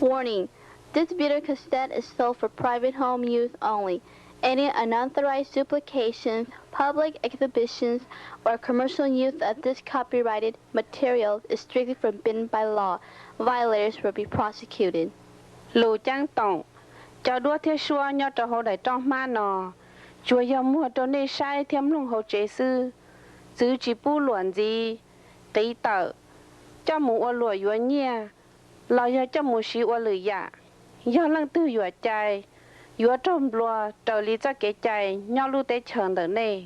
Warning: This video cassette is sold for private home use only. Any unauthorized duplications, public exhibitions, or commercial use of this copyrighted material is strictly forbidden by law. Violators will be prosecuted. Lus Ceeb Toom: Cov duab thiab suab nyob rau hauv daim roj hmab no tsuas yog muag rau nej saib thiab mloog hauv tsev xwb, txwv tsis pub luam ntxiv, qiv tawm, coj mus ua luam yuav nyiaj, los yog coj mus siv ua lwm yam. Yog leej twg yuam cai, yuav raug nplua raws li txoj kev cai nyob lub teb chaws ntawm nej.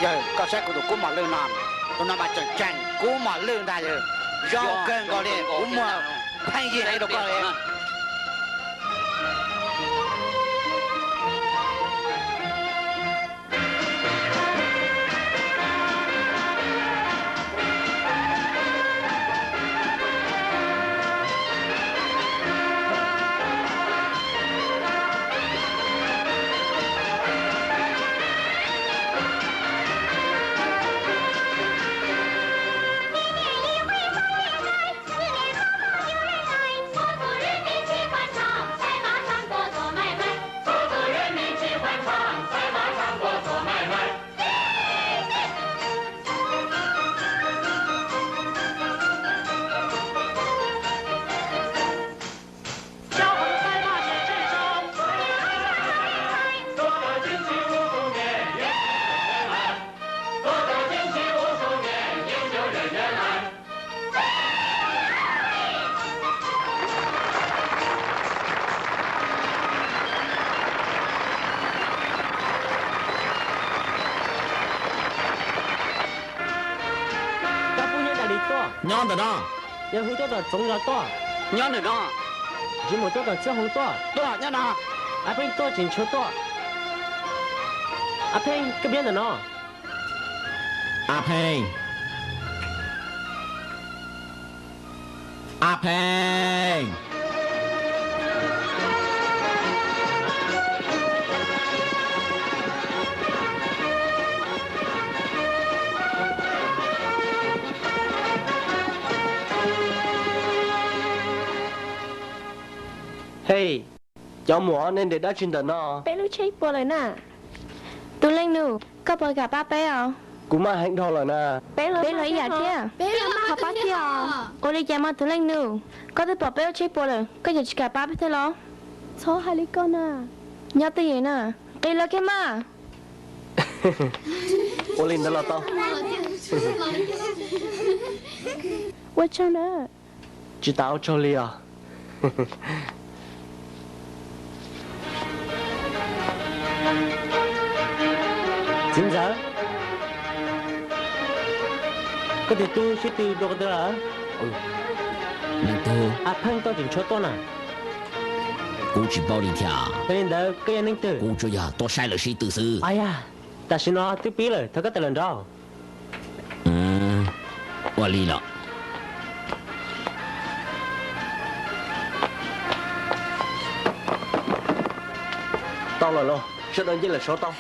Yawg, koj saib kuv tus kub mos lwj no, tus no mas tseem tseem kub mos lwj ntag yawg. Zoo kawg nkaus li, kuv muag pheej yig heev rau koj li. Nyob ntawm no. Yawg Hwj tuaj tom tsoov zos tuaj. Nyob ntawm no. Ntsej muag tuaj tom txiaj hoo tuaj. Tuaj nyob no. Ab Pheej tuaj tsis ntshua tuaj. Ab Pheej, koj pib ntawm no. Ab Pheej. Ab Pheej. Hej, cov muam, nej nres dab tsi ntawm no? Peb lub tsheb puas lawm na. Tus leej nus, koj puas kam pab peb os? Kuv maj heev dhau lawm na. Peb los ib yam thiab. Ho pab kiag os. Ua li cas mas tus leej nus, koj twb pom peb lub tsheb puas lawm, koj yuav tsis kam pab peb thiab los? Txhob hais li koj na. Nyob twj ywm na, qis los kiag mas. Ua li ntawd los tau. Ua tsaug na. Tsis tas ua tsaug li os. Txiv ntxawm, koj tus tub sib tw dua qhov twg lawm? Leej twg? Ab Pheej tuaj tsis ntshua tuaj na. Kuv tsis paub li thiab. Yog li ntawd koj yog neeg twg? Kuv tsuas yog tuaj saib lawv sib tw xwb. Yog, tam sim no twb pib lawm, thov koj tawm los nraud. Ua li los. Tau lawm los, sawv daws nce lawm saud tau.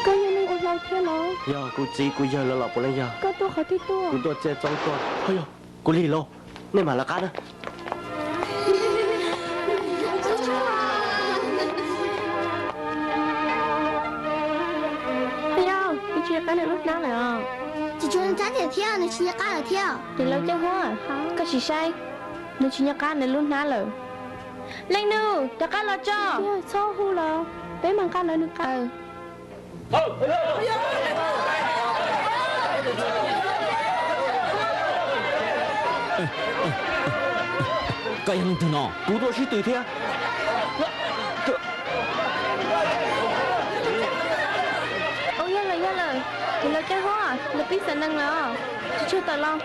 Koj yog neeg ua hlau thiab los? Yog, kuv txiv kuv yawg lawv los puav leej yog. Koj tuaj qhov twg tuaj? Kuv tuaj txiav txoob tuaj. Ho yog, kuv lig los, nej mam lawv qab na. Yog, nws tsis nco qab nws lub hnab lawm os. Tsis tshua ntxhab tiag thiab, nws tsis nco qab lawm thiab. Ces Lauj Ceeb Huab, koj sim saib, nws tsis nco qab nws lub hnab lawm. Leej nus, rov qab los tso. Txhob hu los, peb mam nqa lawv nws qab. Koj yog leej twg no? Kuv tuaj sib tw thiab. Ua yog lawm, yog lawm, ces Lauj Ceeb Huab, lawv pib xav neeg lawm, tsis tshua tawm los.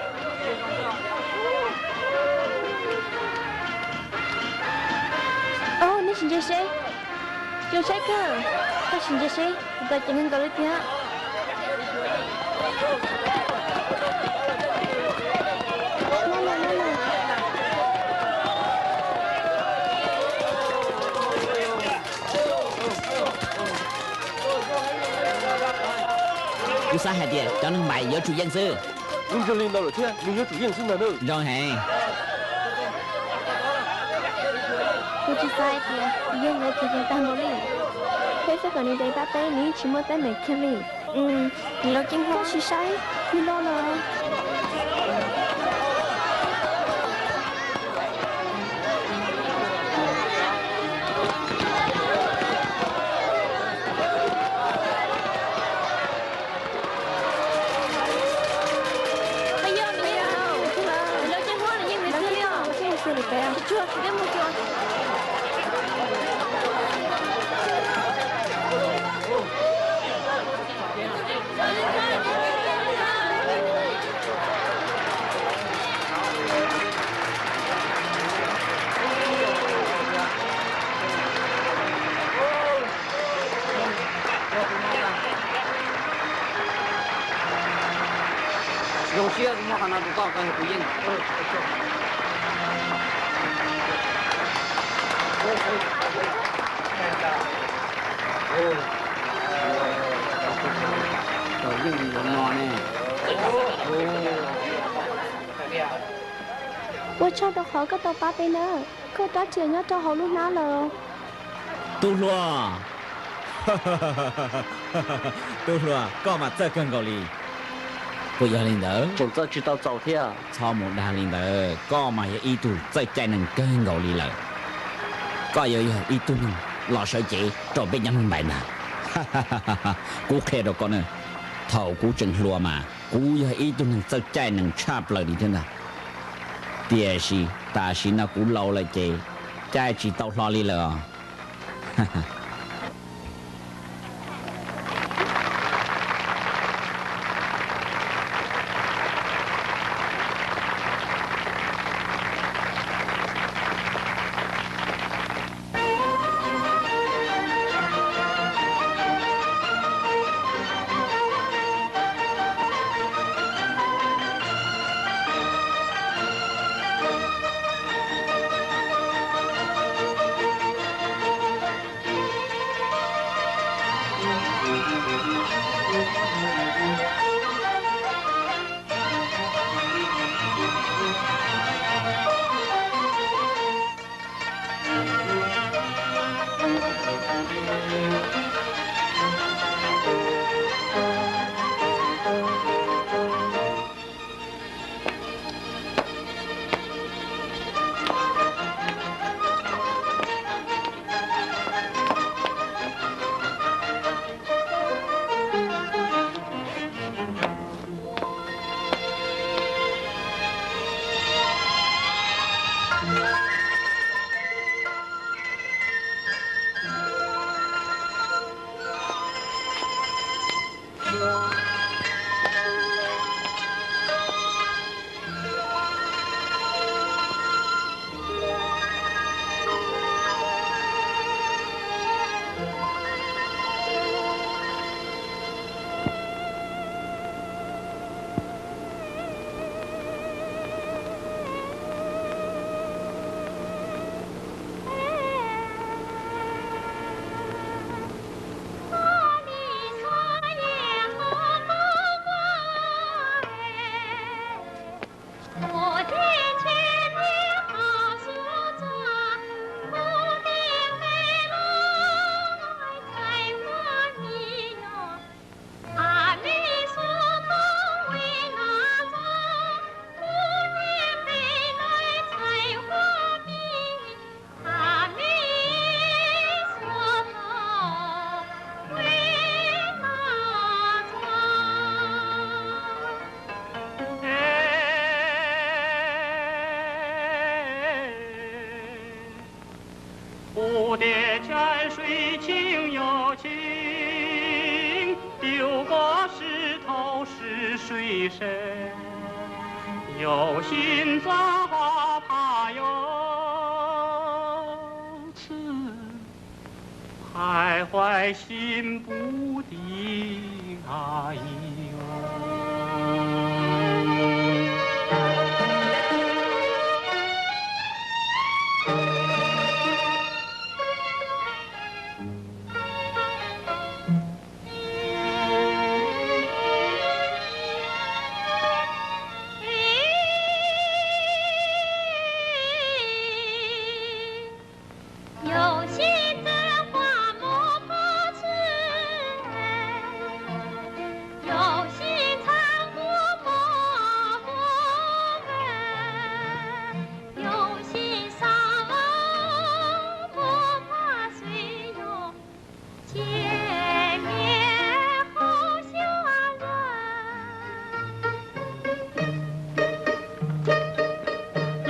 Au, nej sim ntsia seb. Zoo saib kawg, koj sim ntsia seb, tau ceev kawg nkaus li thiab. Kuv xav hais tias cov neeg npaim yuav tsum yeej xwb. Kuv ntseeg li ntawd lawm thiab, nws yuav tsum yeej xwb ntag nawb. Zoo heev. Kuv tsis xav hais tias yog lawv tus yeej tag npaum li. Peb xav kom nws ntes pab peb, nws yeej tsis muaj teeb meem kiag li. Lauj Ceeb Huab, sim saib, nws los lawm. Zoo siab kuv muab qhov no rau koj, koj yog kuv yeej. Ua tsaug rau qhov koj tau pab peb nawb, koj rab riam nyob rau hauv lub hnab lawm. Tub hluas, tub hluas, koj mas txawj kawg nkaus li. Puas yog li ntawd? Tseem txawj tsis tau txaus thiab. Txhob mus dag li ntawd, koj mas yog ib tug txawj caij nees kawg nkaus li lawm. Koj yuav yog ib tug neeg los sawv cev rau peb cov neeg npaim ntag. Kuv qhia rau koj na, thaum kuv tseem hluas mas kuv yog ib tug neeg txawj caij nees tshaj plaws li thiab ntag. Tiam sis tam sim no kuv laus lawm ces caij tsis tau hlo li lawm os. Ua tias caij sui tshij yog tshij, yuav koj sib thaum sib sui seb, yog sib ntxub ho phaj yog txwj, hais huaj sib npub ti ha ib yog.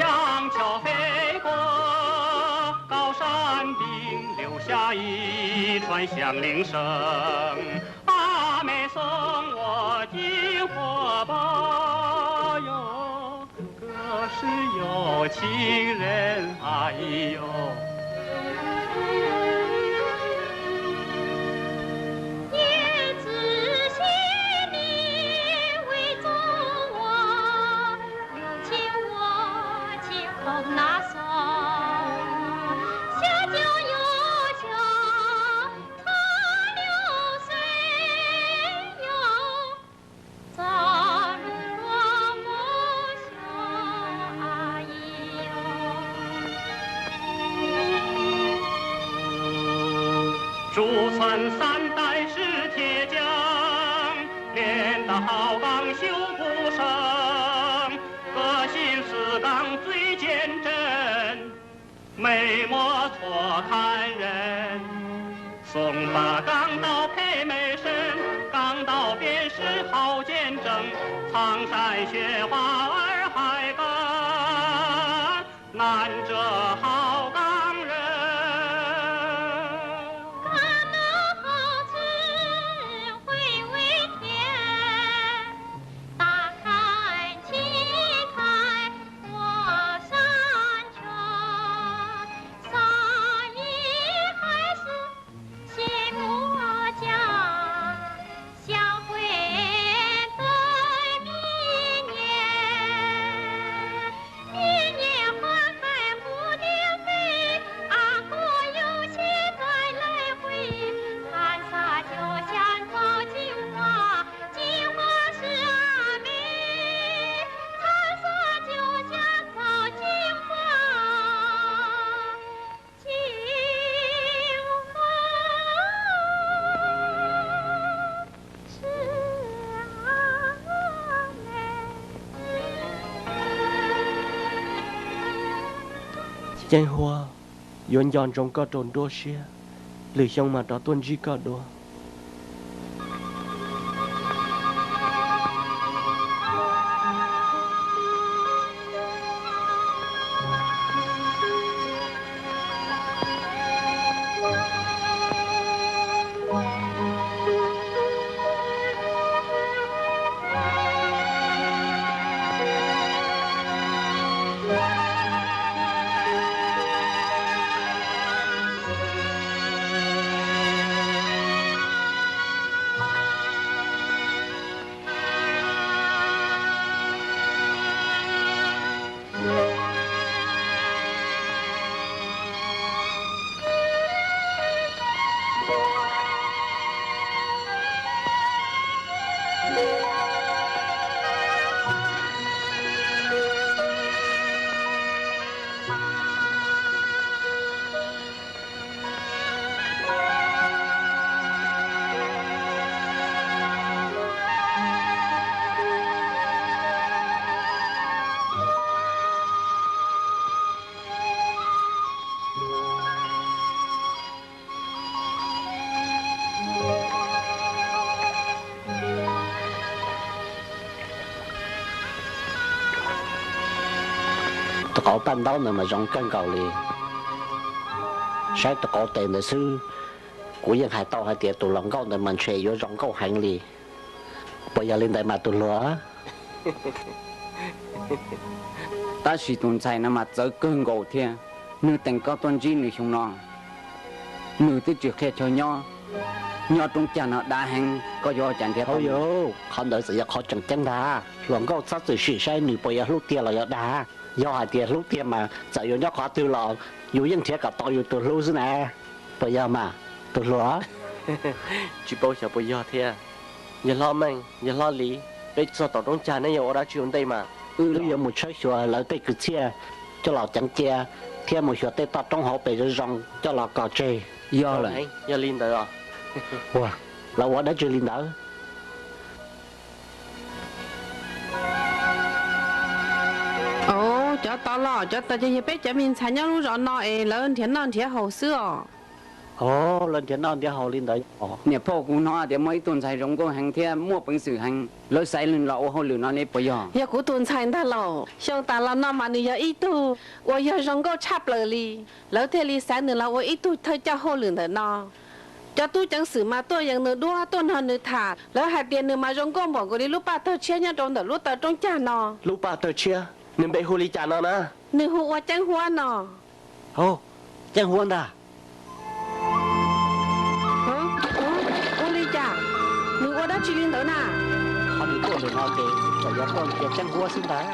Yam caum fej kuas kaum sab ntees, liu xya ib tshuaj xyaa leej seej, a me xoob ua ci huaj pab yog, koj sib yog tshij leej hais yog. Tsuj txhawm xav tais sib thiaj ceeb, lias tas hauv kaaj xyuv puv seeb, koj xib xwm kaaj txuj ceeb tseeb, mej muab txhua thaiv zeej. Xoom pam kaaj tau phem mej seeb, kaaj tau piam sib haum ceeb tseeb, txhaj sai xyem huam ar hais kaaj, naj ntsuag haum kaaj Ceeb Huab, yuav nco ntsoov koj rau nruab siab, lwm xyoo mas rov tuaj ntsib koj dua. Tus qauv paj ntaub ntawd mas zoo kawg nkaus li. Saib tus qauv tes ntawd xwb, kuv yeej hais tau hais tias tus hluas nkauj ntawd mas ntshe yuav zoo nkauj heev li. Puas yog li ntawd mas tus hluas? Tab sis tus ntxhais no mas txawv kawg nkaus thiab. Nws teem koj tuaj ntsib nws xyoo no, nws twb tsis qhia chaw nyob, nyob roob cag no dav heev, koj yuav ua cas nrhiav tau? Qhov ntawd txawm yog qhov tseem ceeb ntag. Hluas nkauj txhob txwm sim saib nws puas yog hlub tiag los yog dag. Yog hais tias hlub tiag mas txawm yuav nyob qhov twg los yus yeej nrhiav kom tau yus tus hlub xwb na. Puas yog mas tus hluas? Tsis paub xyov puas yog thiab. Yawg hlob Meej, yawg hlob Lis, peb txog tom roob cag neb yuav ua dab tsi ua ntej mas? Wb yuav mus tshawb xyuas lawv tej kwv txhiaj coj los ceev cia, thiab mus xyuas tej toj roob hauv pes zoo zoo coj los kos tseg. Yog lawm. Yog li ntawd os. Ua, lawv ua dab tsi li ntawd? Au, cov tod los, cov tod ces yog peb cov me ntxhais nyob lub zos no es lawv nrhiav noj nrhiav haus xwb os. Au, lawv nrhiav noj nrhiav haus li ntawd os. Niam phauj, kuv hnov tias muaj ib tug ntxhais zoo nkauj heev thiab muaj peev xwm heev, lawv xaiv nws los ua hauj lwm no ne puas yog? Yog kuv tus ntxhais ntag lauj. Xyoo tas los no mas nws yog ib tug uas yog zoo nkauj tshaj plaws li, lawv thiaj li xaiv nws los ua ib tug thawj coj hauj lwm ntawm no. Cov tub ceev xwm mas tuaj yees nws duab, tuaj nrog nws tham, lawv hais tias nws mas zoo nkauj npaum nkaus li lub paj tawg tshiab nyob rau ntawm lub taw roob cag no. Lub paj tawg tshiab, nws npe hu li cas no na? Nws hu ua Ceeb Huab no. Au, Ceeb Huab ntag. Ua li cas? Nws ua dab tsi li ntawd na? Qhov nws tuaj ntawm no ces txawm yog tuaj nrhiav Ceeb Huab xwb ntag.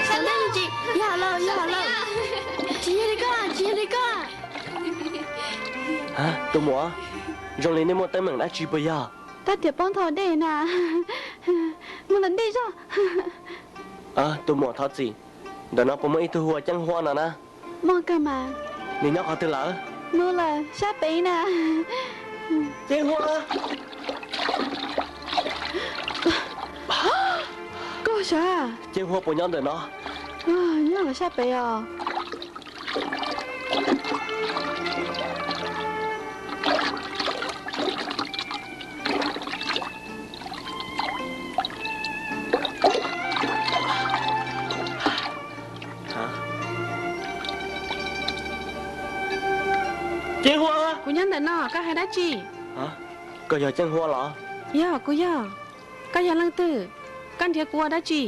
Xav ntej tsis yog lawm, yog lawm. Tsis yog li koj, tsis yog li koj. Tus muam, zoo li nej muaj teeb meem dab tsi puas yog? Tab tias poob thaum dej na. Muaj ntawm dej zog. Tus muam thov txim, ntawm no puas muaj ib tug hu ua Ceeb Huab no na? Muaj kawg mas. Nws nyob qhov twg lawm? Nws lawm sab pem na. Ceeb Huab. Koj sav? Ceeb Huab puas nyob ntawm no? Nyob sab pem os. Ceeb Huab. Kuv nyob ntawm no, koj hais dab tsi? Koj yog Ceeb Huab los? Yog, kuv yog. Koj yog leej twg? Koj nrhiav kuv ua dab tsi?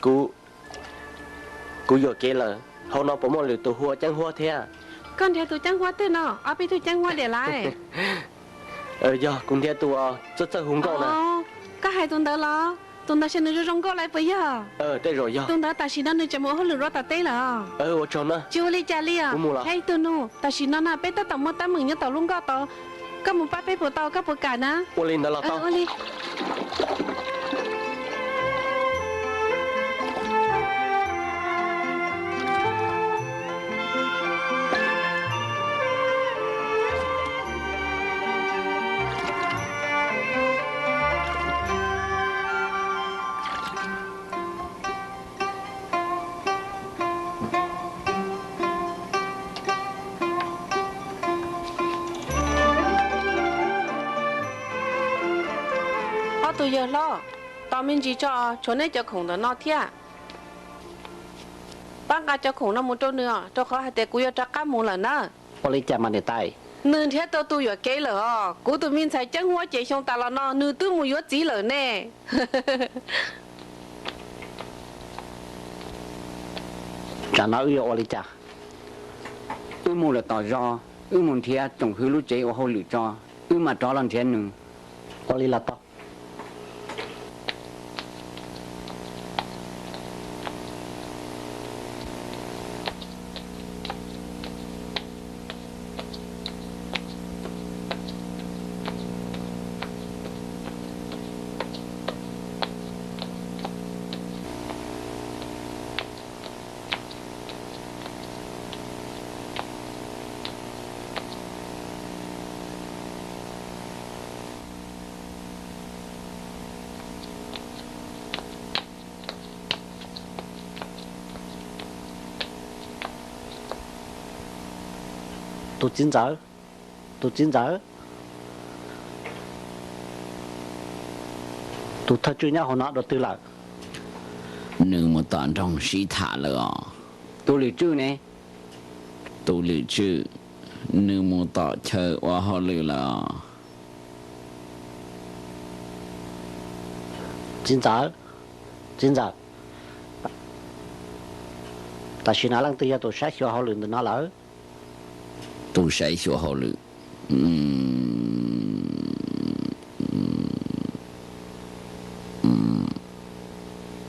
Kuv, kuv yuam kev lawm, hauv no puas muaj lwm tus hu ua Ceeb Huab thiab? Koj nrhiav tus Ceeb Huab twg no? Ob peb tug Ceeb Huab diam lawm. Yog, kuv nrhiav tus txawj txawj hu nkauj na. Koj hais tus ntawd los? Tus ntawd ces nws zoo zoo nkauj lawm puas yog? Tej zaum yog. Tus ntawd tam sim no nws tseem mus ua hauj lwm rau tom teb lawm. Ua tsaug na. Tsis ua li cas li os. Kuv mus lawm. Ib tug nus, tam sim no na peb tab tom muaj teeb meem nyob tom lub nkoj tod, koj mus pab peb puas tau, koj puas kam na? Ua li ntawd los tau. Ua li. Tus yawg hlob, tos me ntsis tso, tshuav nej cov khoom ntawm no thiab. Pab nqa cov khoom no mus rau nws os, rau qhov hais tias kuv yuav rov qab mus lawm na. Ua li cas mas niam tais? Nws nrhiav tau tus yuam kev lawm os. Kuv tus me ntxhais Ceeb Huab ces xyoo tas los no nws twb mus yuav txiv lawm ne. Tsam no wb yuav ua li cas? Wb mus lawm tom zos, wb mus nrhiav tsoom hwv lub tsev ua hauj lwm tso, wb mam rov los nrhiav nws. Ua li los tau. Tus txiv ntxawm, tus txiv ntxawm, tus thawj tswj nyob hauv no dua twg lawm? Nws mus tom nroog sib tham lawm os. Tus lwm tswj ne? Tus lwm tswj, nws mus tom chaw ua hauj lwm lawm os. Txiv ntxawm, txiv ntxawm, tam sim no leej twg yog tus saib xyuas hauj lwm ntawm no lawm? Tus saib xyuas hauj lwm.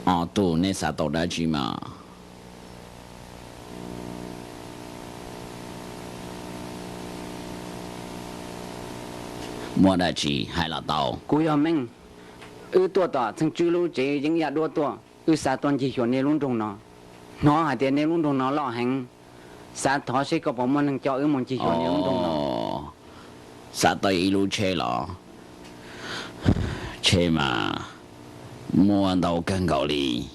Ob tug, nej xav tau dab tsi mas? Muaj dab tsi hais los tau. Kuv yog Meej, wb tuaj tom Txheej Tswb lub tsev yeeb yaj duab tuaj, wb xav tuaj ncig xyuas nej lub nroog no. Hnov hais tias nej lub nroog no loj heev, xav thov seb koj puas muaj neeg coj wb mus ncig xyuas nej lub nroog no. Xav tau ib lub tsheb los? Tsheb mas muaj ntau kawg nkaus li,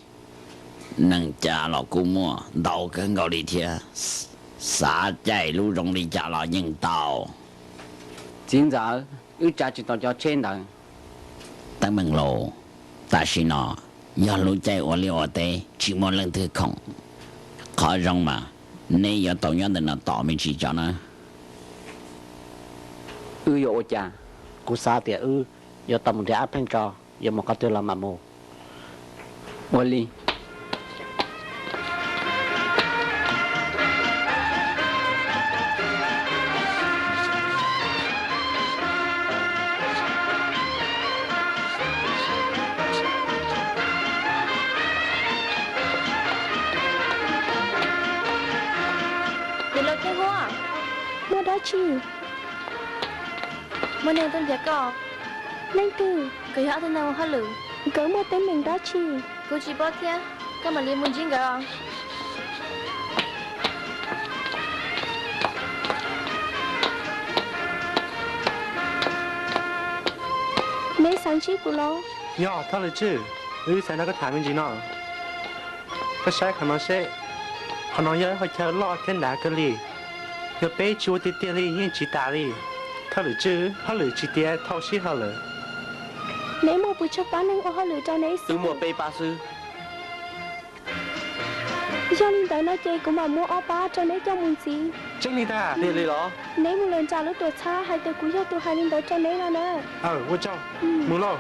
neeg cav los kuj muaj ntau kawg nkaus li thiab. Xav caij lub zoo li cas los yeej tau. Txiv ntxawm, wb tsav tsis tau cov tsheb ntawd. Teeb meem laus, tam sim no yog lub caij ua liaj ua teb tsis muaj leej twg khoom. Qhov zoo mas neb yuav tau nyob ntawm no tos me ntsis tso na. Wb yuav ua cas? Kuv xav tias wb yuav tau mus nrhiav Ab Pheej tso, yuav mus qhov twg los mam mus. Ua li. Tus laus Ceeb Huab, muaj dab tsi? Muaj neeg tuaj nrhiav koj. Leej twg? Nkawd yog ob tug neeg ua hauj lwm. Nkawd muaj teeb meem dab tsi? Kuv tsis paub thiab, koj mam li mus ntsib nkawd os. Neb xav ntsib kuv los? Yog, thawj lwm tswj, wb xav nrog koj tham me ntsis no. Koj saib qhov no seb, qhov no yog ib qhov chaw loj thiab dav kawg li. Yog peb tsis ua tiag tiag li yeej tsis tas li. Thawj lwm tswj, hauj lwm tsis tiav dhau sij hawm lawm. Neb muaj pes tsawg pab neeg ua hauj lwm rau neb xwb? Twb muaj peb pab xwb. Yog li ntawd no ces kuv mam muab ob pab rau neb coj mus ntxiv. Tseeb li ntag. Tiag li los? Neb mus lawm nram lub tuam txhab hais tias kuv yog tus hais li ntawd rau neb no na. Aw, ua tsaug. Mus lauj.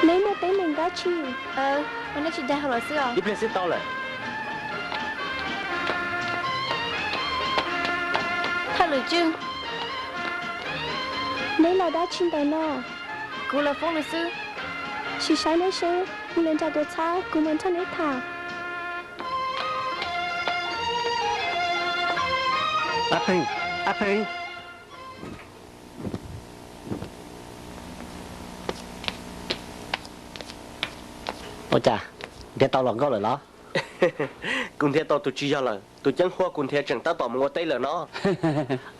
Neb muaj teeb meem dab tsi? Ua nej tsis dag hauj lwm xwb os. Ib pliag xwb tau lawm. Thawj lwm tswj, neb los dab tsi ntawm no? Kuv los foob lus xwb. Sim saib neb seb, mus lawm nram tuam txhab kuv mam nrog neb tham. Ab Pheej, Ab Pheej. Ua cas, nrhiav tau hluas nkauj lawm los? Kuv nrhiav tau tus tsis yog lawm, tus Ceeb Huab kuv nrhiav tseem tab tom mus ua teb lawm no.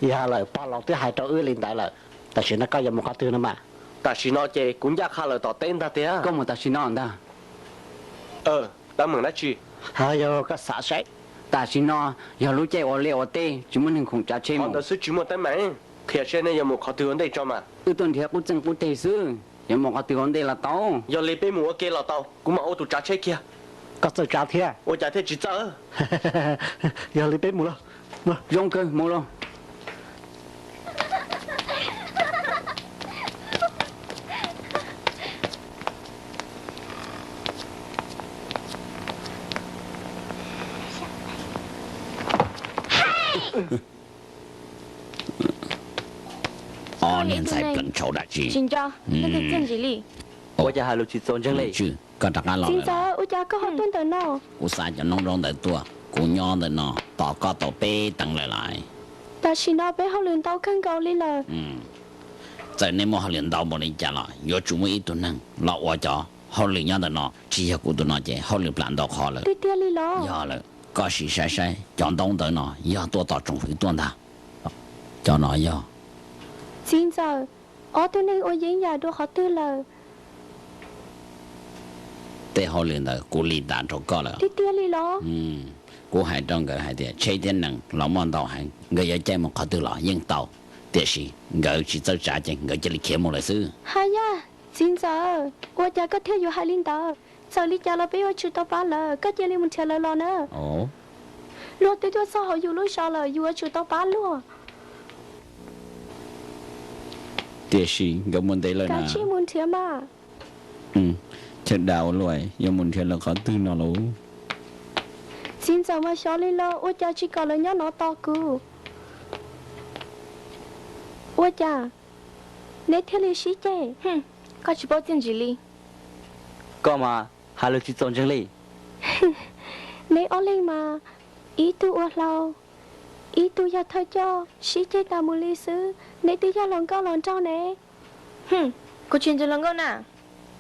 Yog lawm, pog laus twb hais rau wb li ntawd lawm. Tam sim no koj yuav mus qhov twg no mas? Tam sim no ces kuv ncaj qha lawm tom teb ntag tiag. Koj mus tam sim no ntag? Teeb meem dab tsi? Yog koj xav saib, Tam sim no yog lub caij ua liaj ua teb, tsis muaj neeg khoom tsav tsheb mus. Ntawd xwb tsis muaj teeb meem, qhia seb nej yuav mus qhov twg ua ntej tso mas. Wb tuaj nrhiav qub txeeg qub teg xwb, yuav mus qhov twg ua ntej los tau. Yog li peb mus ua ke los tau, kuv mam ua tus tsav tsheb kiag. Koj txawj tsav thiab. Ua cas thiaj tsis txawj? Yog li peb mus los. Zoo kawg, mus los. Ob niag ntxhais pleev tshauv dab tsi? Tsis nco, leej twg txiaj ntsig li? Ua cas hais lus tsis txaus ntseeg li? Tswj, koj rov qab los lawm los? Ua cas koj ho tuaj ntawm no? Kuv xa cov noob zaub ntawd tuaj, kuv nyob ntawm no tos koj tau peb teev lawm lauj. Tam sim no peb hauj lwm ntau kawg nkaus li lawm. Txawm nej muaj hauj lwm ntau npaum li cas los yuav tsum muaj ib tug neeg los ua cov hauj lwm nyob ntawm no, tsis yog kuv tus no ces hauj lwm plam ntau qhov lawm. Tiag tiag li los? Yog lawm, koj sim saib saib cov ntaub ntawv no yog tuaj tom tsoom fwv tuaj ntag. Cov no yog. Txiv ntxawm, ob tug neeg ua yeeb yam dua qhov twg lawm? Tej hauj lwm ntawd kuv lis tas rau koj lawm. Tiag tiag li los? Kuv hais rau nkawd hais tias tsheb thiab nees los muaj ntau heev, nkawd yuav caij mus qhov twg los yeej tau, tiam sis nkawd tsis txawj tsav ces nkawd cia li khiav mus lawm xwb. Ha yaj, txiv ntxawm, ua cas koj thiaj yuav hais li ntawd? Txawm li cas los peb yuav tsum tau pab lawv, koj cia li mus nrhiav lawv los na. Luag twb tuaj txog hauv yus lub zos lawm, yus yuav tsum tau pab luag. Tiam sis nkawd mus ntev lawm na. Kav tsij mus nrhiav mas. Chaw dav ua luaj, yuav mus nrhiav lawv qhov twg no lauj? Txiv ntxawm mas xyov li los, ua cas tsis kom lawv nyob no tos kuv? Ua cas neb thiaj li sib ceg? Koj tsis paub txiaj ntsig li. Koj mas hais lus tsis txaus ntseeg li. Neb ob leeg mas, ib tug ua hlau, ib tug yog thawj coj, sib ceg tas mus li xwb, neb twb yog hluas nkauj hluas nraug ne. Kuv tsis ntseeg hluas nkauj na,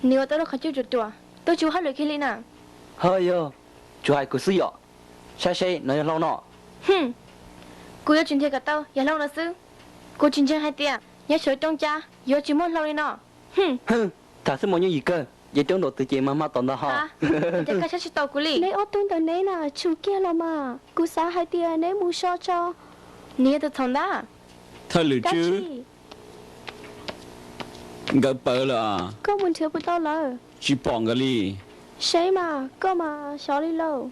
nws ua tau lub qhov cub ruam ruam, twb tsis ua hauj lwm kiag li na. Ho yog, tsuas hais kuv xwb yom, saib seb no yog hlau no. Kuv yuav tsum nrhiav kom tau yog hlau no xwb. Kuv tsis ntseeg hais tias nyob saum roob cab yuav tsis muaj hlau li no. Tham xwb mas nyuj yim kawg, ces roob nraum twg ces mas hma tom ntag ho. Ces koj saib tsis taus kuv li. Neb ob tug ntawm neb na tshum kiag los mas, kuv xav hais tias neb mus so tso. Nws yog tus txhaum ntag. Thawj lwm tswb, nkawd pawv lawm. Koj mus nrhiav puas tau lawm? Tsis pom nkawd li. Seb mas, koj mas xyov li lauj.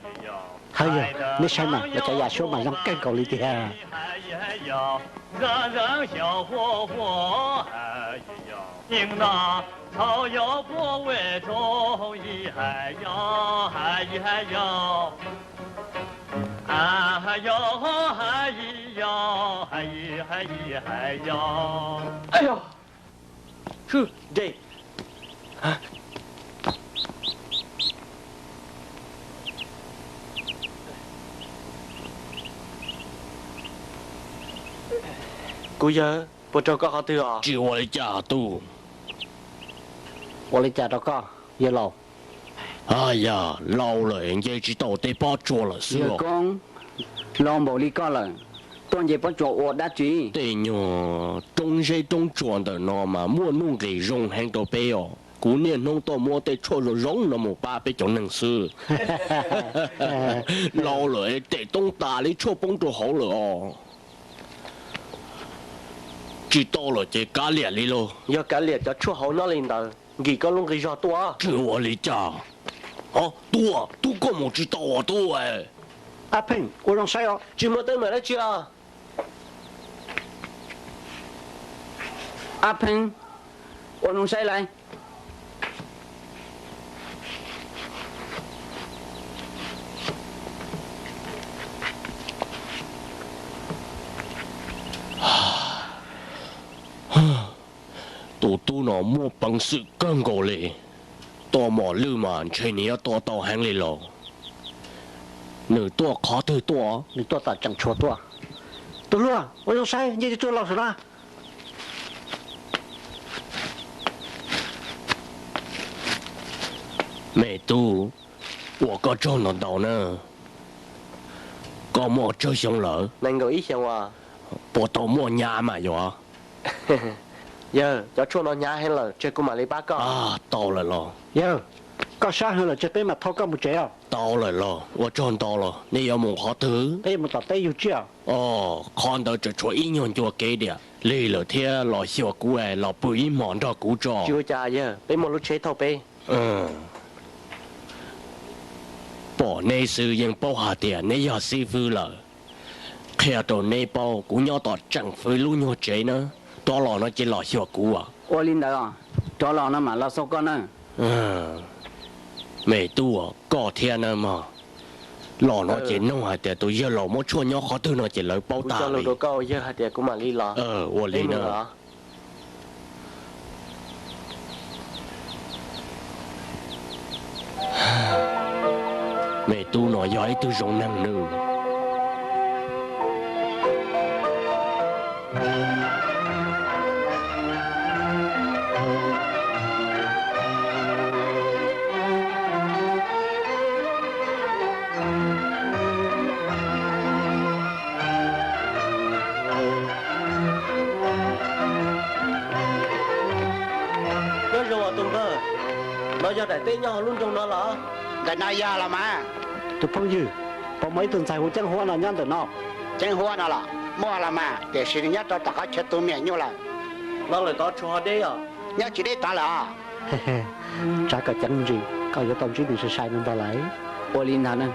Haj yog, nej saib mas, lawv cov yam suab mas zoo kawg nkaus li tiag. Kuv yawg, puas raug koj qhov twg os? Tsis ua li cas tub. Ua li cas rau koj, yawg laus? Yog laus lawm nce tsis tau tej pob tsuas lawm xwb. Yawg koob, laus npaum li koj lawm, tuaj nce pob tsuas ua dab tsi? Tej nyuag roob zeb roob tsuas ntawm no mas muaj nuj nqis zoo heev rau peb os. Kuv niaj hnub tuaj muab tej tshuaj zoo zoo no mus pab peb cov neeg xwb. Laus lawm tes toob tas li tshuaj poob rau hauv lawm os. Tsis tau lawm ces kav liam li lauj. Yog kav liam cov tshuaj hauv no li ntawd, nkim koj lub nqi zog tuaj. Tsis ua li cas. Tub, tub koj mus tsis tau os tub. Ab Pheej, ua zoo saib os. Tsis muaj teeb meem dab tsi os. Ab Pheej, ua zoo saib lauj. Tus tub no muaj peev xwm kawg nkaus li. Tua mos lwj mas ntshe nws yuav tua tau heev li los. Nws tuaj qhov twg tuaj? Nws tuaj tom tseem tshuav tuaj. Tus hluas, ua zoo saib, nce tuaj laus saum no. Me tub, ua koj tsaug ntau ntau na. Koj muaj tsawg xyoo lawm? Nees nkaum ib xyoos as. Puas tau muaj nyab mas yuav? Yawg, cov tshuaj no hnyav heev lawm, tseg kuv mam li pab koj. Tau lawm los. Yawg, koj sab heev lawm, tseg peb mam thauj koj mus tsev os. Tau lawm los, ua tsaug ntau los, nej yuav mus qhov twg? Peb yuav mus tom teb yug tsiaj. Os, qhov ntawd tseem tshuav ib nyuag ncua kev tiag. Lig lawm thiab, los xyuas kuv es los pw ib hmos nrog kuv tso. Tsis ua cas yawg, peb muaj lub tsheb thauj peb. Pom neb xwb yeej paub hais tias neb yog xib fwb lawm. Qhia rau neb paub, kuv nyob tom tseem fwv lub nyuag tsev na, rov los no ces los xyuas kuv. Ua li ntawd, rov los no mam los xauj koj na. Me tub, koj thiab na mog. Los no ces nug hais tias tus yawg laus muab tshuaj nyob qhov twg no ces lawv paub tag li. Rau koj yawg hais tias kuv mam li los. Ua li na. Me tub no yog ib tug zoo neeg nawb. Nyob zoo os tus npawg, no yog daim teb nyob hauv lub nroog no los? Ntawm no yog los mas. Tus phooj ywg, puas muaj ib tug ntxhais hu Ceeb Huab no nyob ntawm no? Ceeb Huab no los muaj los mas, tiam sis nws nyob rau tom qhov chaw tu me nyuam nyuj lawm. No lawm tod tshuav ho deb os. Nyob tsis deb tod lawm os. Tsam koj ceev ntsis, koj yuav tau ntsib nws sai sai no ntag lauj. Ua li ntag na.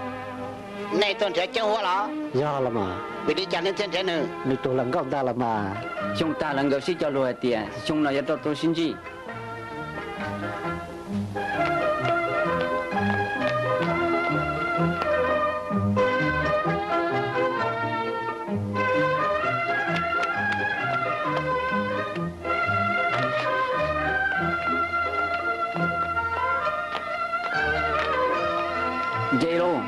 Nej tuaj nrhiav Ceeb Huab los? Yog los mas. Vim li cas nej thiaj nrhiav nws? Nws tuag lawm nkauj ntag los mas. Xyoo tag lawv nkawd sib cog lus hais tias xyoo no yuav rau tuaj sib ntsib. Nce lauj.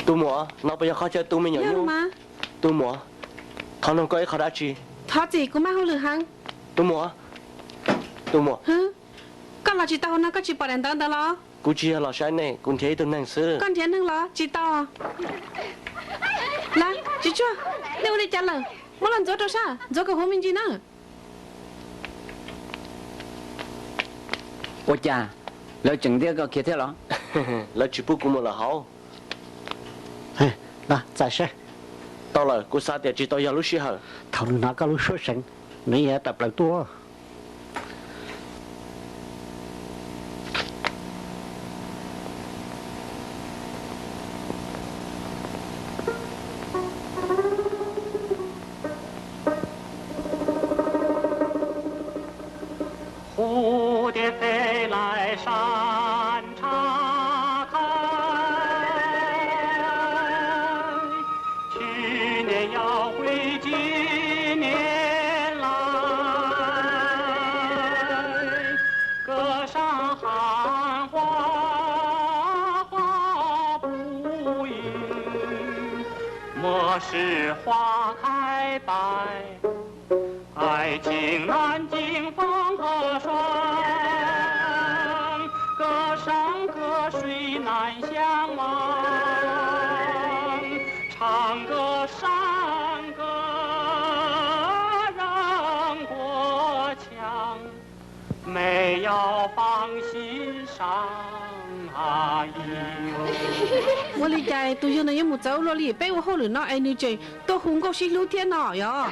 Tus muam, no puas yog qhov chaw tu me nyuam nyuj? Tus muam, thov nug koj ib qho dab tsi. Thov txim, kuv maj hauj lwm heev. Tus muam, tus muam. Koj los tsis tau hauv no koj tsis pom daim ntawv ntawd los? Kuv tsis yog los saib nej, kuv nrhiav ib tug neeg xwb. Koj nrhiav neeg los tsis tau? Lawv, tsis tsuag, nej ua li cas lawm? Muab los ntxuav rau sab, ntxuav kom huv me ntsis na. Ua cas lawv tseem ntiab koj kiag thiab los? Lawv tsis pub kuv mus lawm hauv. Txais seb. Tau lawm, kuv xav tias tsis tau yog lub sij hawm. Thaum nws hnov koj lub suab seev, nws yeej tawm plaws tuaj. Ua li cas tus yawg no yuav mus txawv ua luaj li, peb ua hauj lwm no es nws tseem tuaj hu nkauj sib hlub thiab no yog?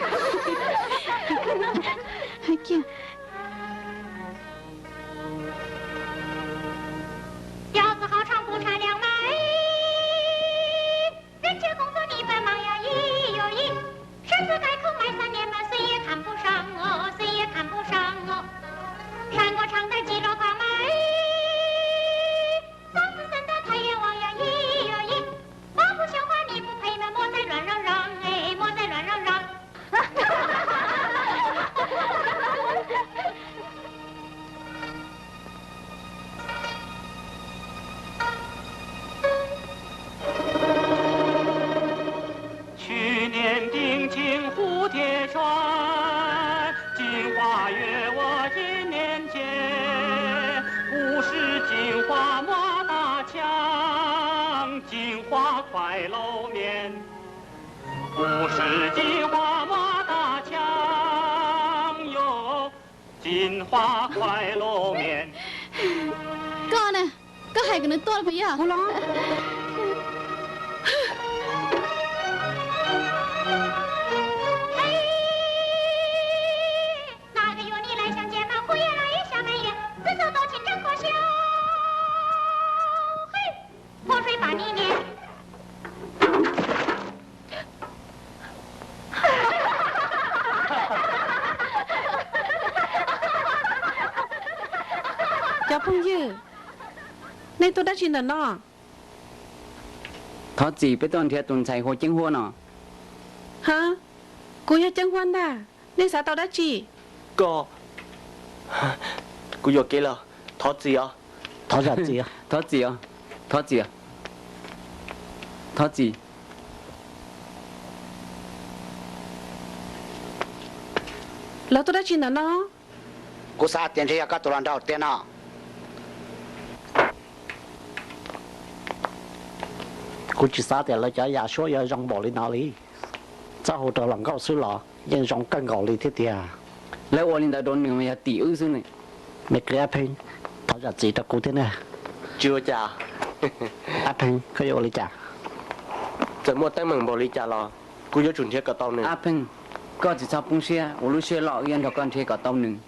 去年的金蝴蝶扇，金花月落一年间，不是金花莫打枪，金花快露面。不是金花莫打枪哟，金花快露面。 Koj na, koj hais kom nws tuaj puas yog? Cov phooj ywg, nej tuaj dab tsi ntawm no? Thov txim, peb tuaj nrhiav tus ntxhais hu ua Ceeb Huab no. Ha, kuv yog Ceeb Huab ntag, nej xav tau dab tsi? Koj, kuv yuam kev lawm, thov txim os. Thov zam txim, thov txim, thov txim, thov txim. Lawv tuaj dab tsi ntawm no? Kuv xav tias ntshe yog koj tus hluas nraug tiag no. Kuv tsis xav tias lawv cov yam suab yuav zoo npaum li no li. Txhob hu rau hluas nkauj xwb los yeej zoo kawg nkaus li thiab tiag. Lawv ua li ntawd rau nws mas yog tim wb xwb ne. Me kwv Ab Pheej, thov zam txim rau kuv thiab na. Tsis ua cas. Ab Pheej, koj yuav ua li cas? Txawm muaj teeb meem npaum li cas los kuv yuav tsum nrhiav kom tau nws. Ab Pheej, koj tsis txhob poob siab, ua lub siab loj, wb yuav nrog koj nrhiav kom tau nws.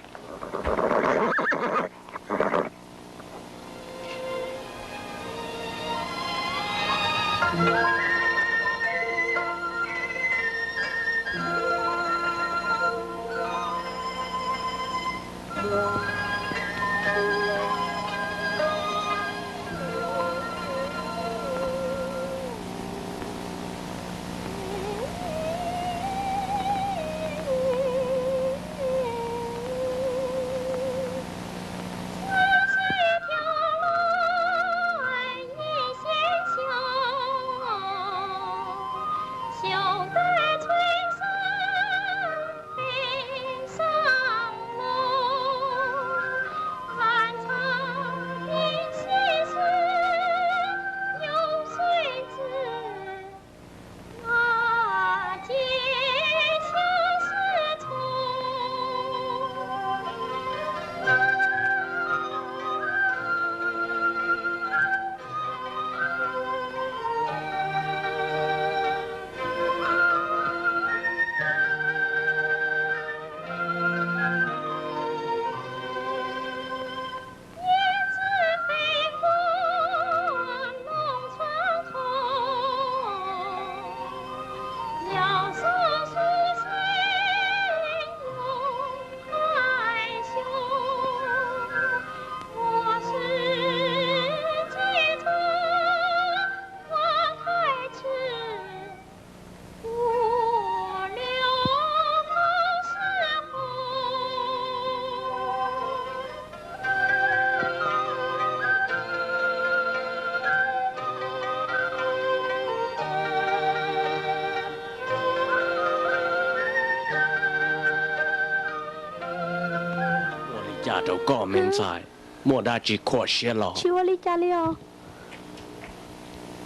Ua li cas rau koj me ntxhais, muaj dab tsi khuam siab los? Tsis ua li cas li os.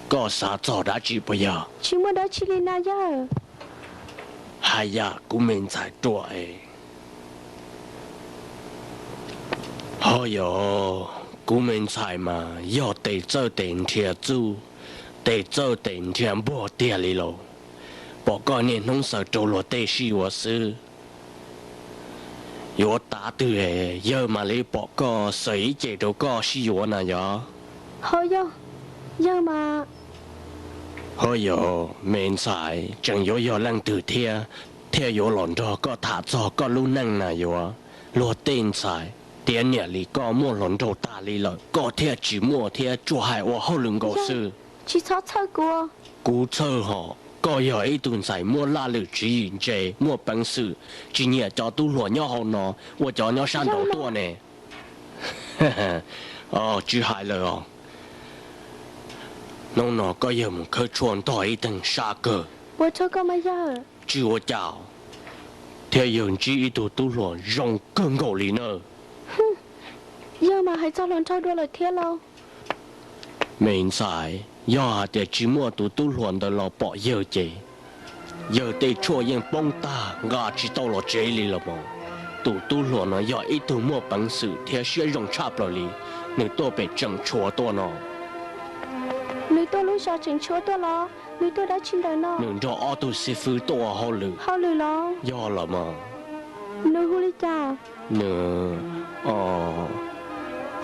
Koj xav txog dab tsi puas yog? Tsis muaj dab tsi li na yawg. Hais yam kuv me ntxhais ruam es. Ho yog, kuv me ntxhais mas yog tes txawj tes nrhiav txuj, Tes txawj tes nrhiav npuag tiag li lauj. Pom koj niaj hnub xaws rau luag tej sib yuav xwb. Yuav tav twg yawg mam li pom koj xaws ib ce rau koj sib yuav na yog? Ho yog, yawg mas. Ho yog, me ntxhais tseem yuav yog leej twg thiab, thiaj yuav los nrog koj tham txog koj lub neej na yuav? Luag tej ntxhais tiav niam li koj muaj hluas nraug tag li lawm, koj thiaj tsis muaj thiab tsuas hais ua hauj lwm nkaus xwb. Tsis txhob txhawj kuv. Kuv txhawj hos, koj yog ib tug ntxhais muaj laj lwm tswv yim ntse, muaj peev xwm, tsis nyiam cov tub hluas nyob hauv no, ua cov nyob sab nraud tuaj ne. Tsis hais lawm os. Hnub no koj yawg mus khawb tshuaj ntog ib theem sab kawg. Tsis ua cas, thiab yawg ntsib ib tug tub hluas zoo kawg nkaus li na. Yawg mas hais txog hluas nraug dua lawm thiab lauj. Me ntxhais, yog hais tias tsis muaj tus tub hluas ntawd los pom yawg ces, yawg tej tshuaj yeej poob tag nqa tsis tau los tsev li los mas. Tus tub hluas no yog ib tug muaj peev xwm thiab siab zoo tshaj plaws li. Nws tuaj pem tseem tshuav tuaj no. Nws tuaj lub zos tseem tshuav tuaj los? Nws tuaj dab tsi ntawm no? Nws nrog ob tug xib fwb tuaj ua hauj lwm. Hauj lwm los? Yog los mas. Nws hu li cas? Nws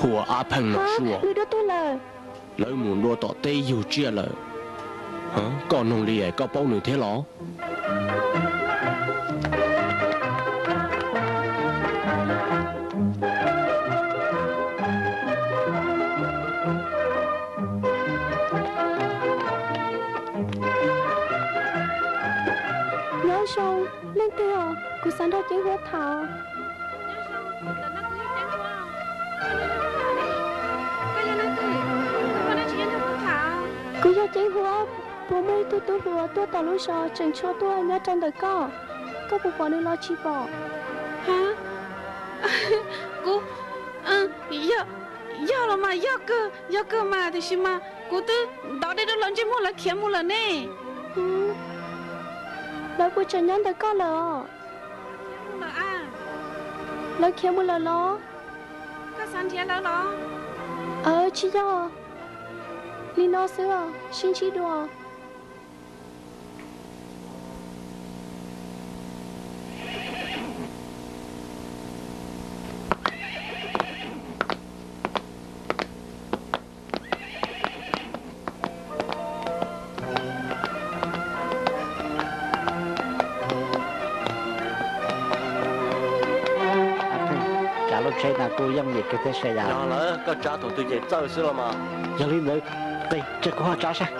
hu ua Ab Pheej no suav. Nws dua tuag lawm. Lawv mus dua tom teb yug tsiaj lawm. Koj nug li es koj paub nws thiab los? Nyob zoo, leej twg os? Kuv xav nrog Ceeb Huab tham. Kuv yog Ceeb Huab, puas muaj ib tug tub hluas tuaj tom lub zos tseem tshuav tuaj nyob rau ntawm koj? Koj puas pom nws los tsis pom? Kuv, yog los mas yog kawg, yog kawg mas, tiam sis mas kuv twb ntov dej rau lawv ntsej muag lawv khiav mus lawm ne. Lawv puas tseem nyob ntawm koj lawm os? Lawv khiav mus lawm los? Koj xav nrhiav lawv los? Aw, tsis yog. Li no xwb os, sib ntsib dua. Tsav lub tsheb no kuj yooj yim kawg thiab sav yom. Yog lawm, koj tsav thaum twg ces txawj xwb los mas. Yog li ntawd, qe, cia kuv ho tsav saib.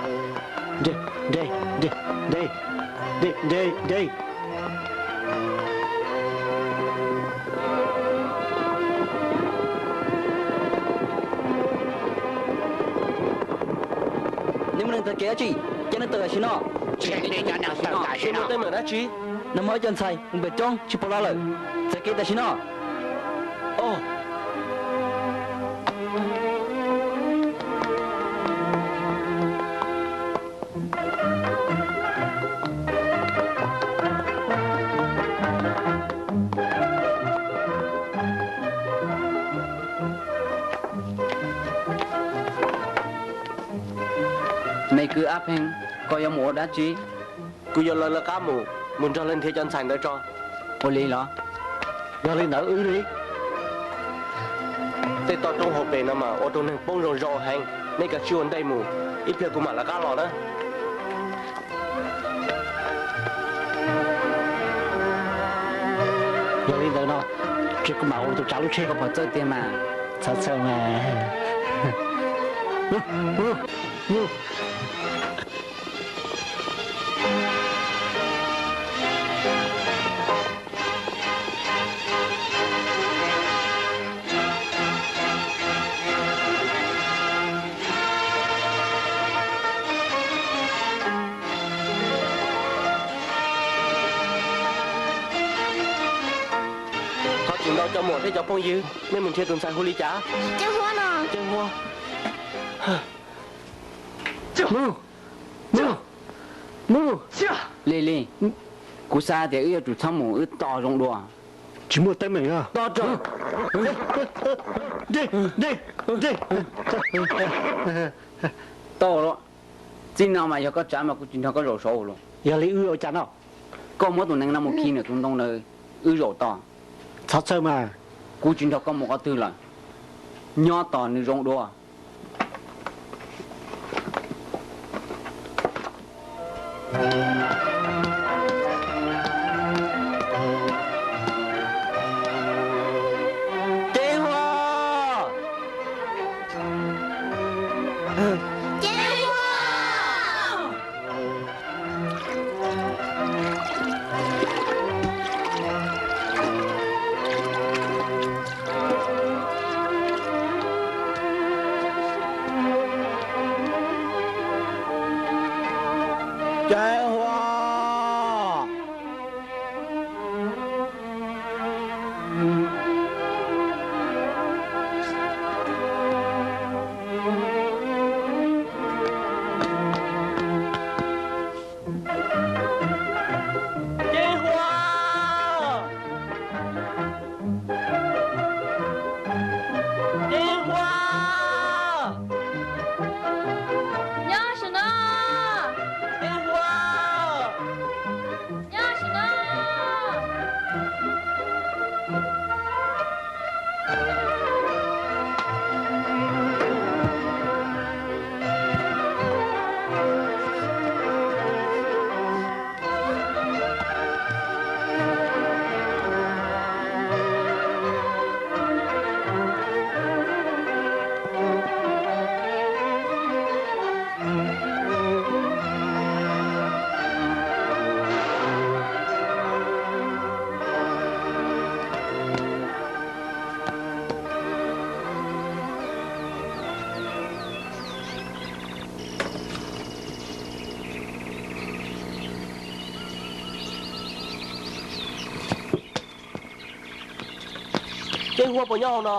Nre, nre, nre, nre, nre, nre. Nej muaj neeg taug kev dab tsi? Coj nej tawm tam sim no. Tsis muaj teeb meem dab tsi. Nag hmo ib co ntxhais mus pem roob tsis pom los lawm. Txav kev tam sim no. Me kwv Ab Pheej, koj yuav mus ua dab tsi? Kuv yuav lawv lawv qab mus, mus nrog lawv nrhiav cov ntxhais ntawd tso. Ua li los? Yog li ntawd wb li. Tej toj roob hauv pes no mas ua rau neeg poob zoo zoo heev, nej kav tsij ua ntej mus, ib pliag kuv mam lawv qab los na. Yog li ntawd no, ces kuv mam ua tus tsav lub tsheb. Koj puas txawj tiag mas? Txhob txhawj mas. Thov txim ntau cov muam thiab cov phooj ywg, nej mus nrhiav tus ntxhais hu li cas? Ceeb Huab no. Ceeb Huab. Mus, mus, mus. Lig lig, kuv xav tias wb yuav tsum txhob mus wb tos zoo dua. Tsis muaj teeb meem. Tos, tos. Txij no mas yog koj tsav mas kuv tsis nrog koj zaum saud lawm. Yog li wb ua cas no? Koj muab tus nees no mus khi nws tus ntoo ntawd, wb zaum tod. Txhob txhawj mas. Kuv tsis nrog koj mus qhov twg lawm, nyob tos nws zoo dua. Ceeb Huab! Ceeb Huab! Ceeb Huab! Ceeb Huab! Ceeb Huab! Nyob saum no! Ceeb Huab! Nyob saum no! Ceeb Huab puas nyob hauv no?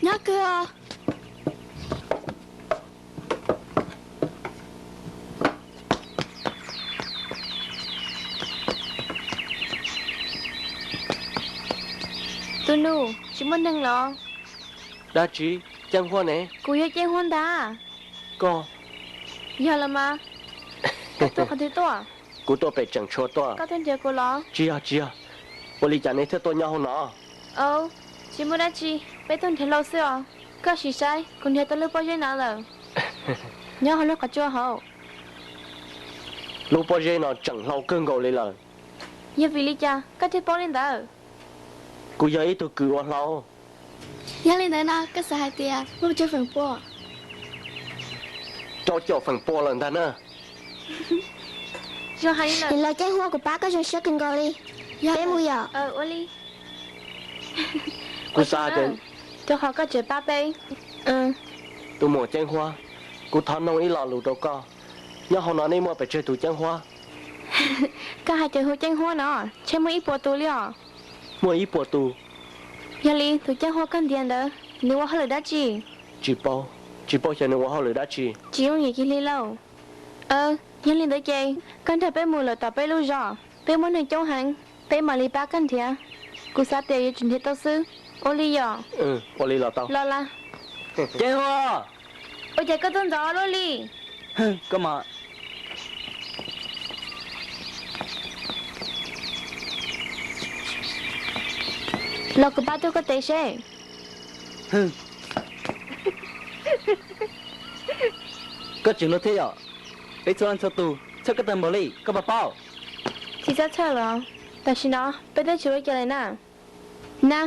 Nyob kawg. Tus nus, tsis muaj neeg los? Dab tsi? Ceeb Huab ne? Kuv yog Ceeb Huab ntag. Koj? Yog los mas. Koj tuaj qhov twg tuaj? Kuv tuaj pem tseem tshua tuaj. Koj tuaj nrhiav kuv los? Tsis yog, tsis yog. Ua li cas nej thiaj tuaj nyob hauv no? Aub, tsis muaj dab tsi, peb tuaj nrhiav hlau xwb os. Koj sim saib, kuv nrhiav tau lub pob zeb no lawm, nyob hauv lub qhov tsua hauv. Lub pob zeb no tseem hlau kawg nkaus li lawm. Yog vim li cas koj thiaj paub li ntawd? Kuv yog ib tug kws ua hlau. Yog li ntawd no koj xav hais tias muaj tsawg feem pua? Rau caum feem pua lawm ntag na. Zoo hais li lawm. Los Ceeb Huab, kuv pab koj zoo siab kawg nkaus li. Peb mus yom? Ua li. Kuv xav hais tias, rau qhov koj tseem pab peb. Tus muam Ceeb Huab, kuv thov noog ib lo lus rau koj, nyob hauv no nej muaj pes tsawg tus Ceeb Huab? Koj hais tias hu Ceeb Huab no, ntshe muaj ib puas tus li os. Muaj ib puas tus. Yog li tus Ceeb Huab koj ntiav ntawd nws ua hauj lwm dab tsi? Tsis paub, tsis paub xyov nws ua hauj lwm dab tsi. Tsis yooj yim kiag li lauj. Yog li ntawd ces koj nrog peb mus lawm tom peb lub zos, peb muaj neeg coob heev, peb mam li pab koj nrhiav. Kuv xav tias yuav tsum nrhiav tau xwb. Ua li yom? Ua li los tau. Los las. Ceeb Huab! Ua cas koj tuaj ntxov luaj li? Koj mas. Los kuv pab tuaj koj tes seb. Koj tseem luag thiab yom? Peb txhua leej txhua tus txhawj koj tag npaum li, koj puas paub? Tsis txhob txhawj los, tam sim no peb twb tsis ua cas li na. Na,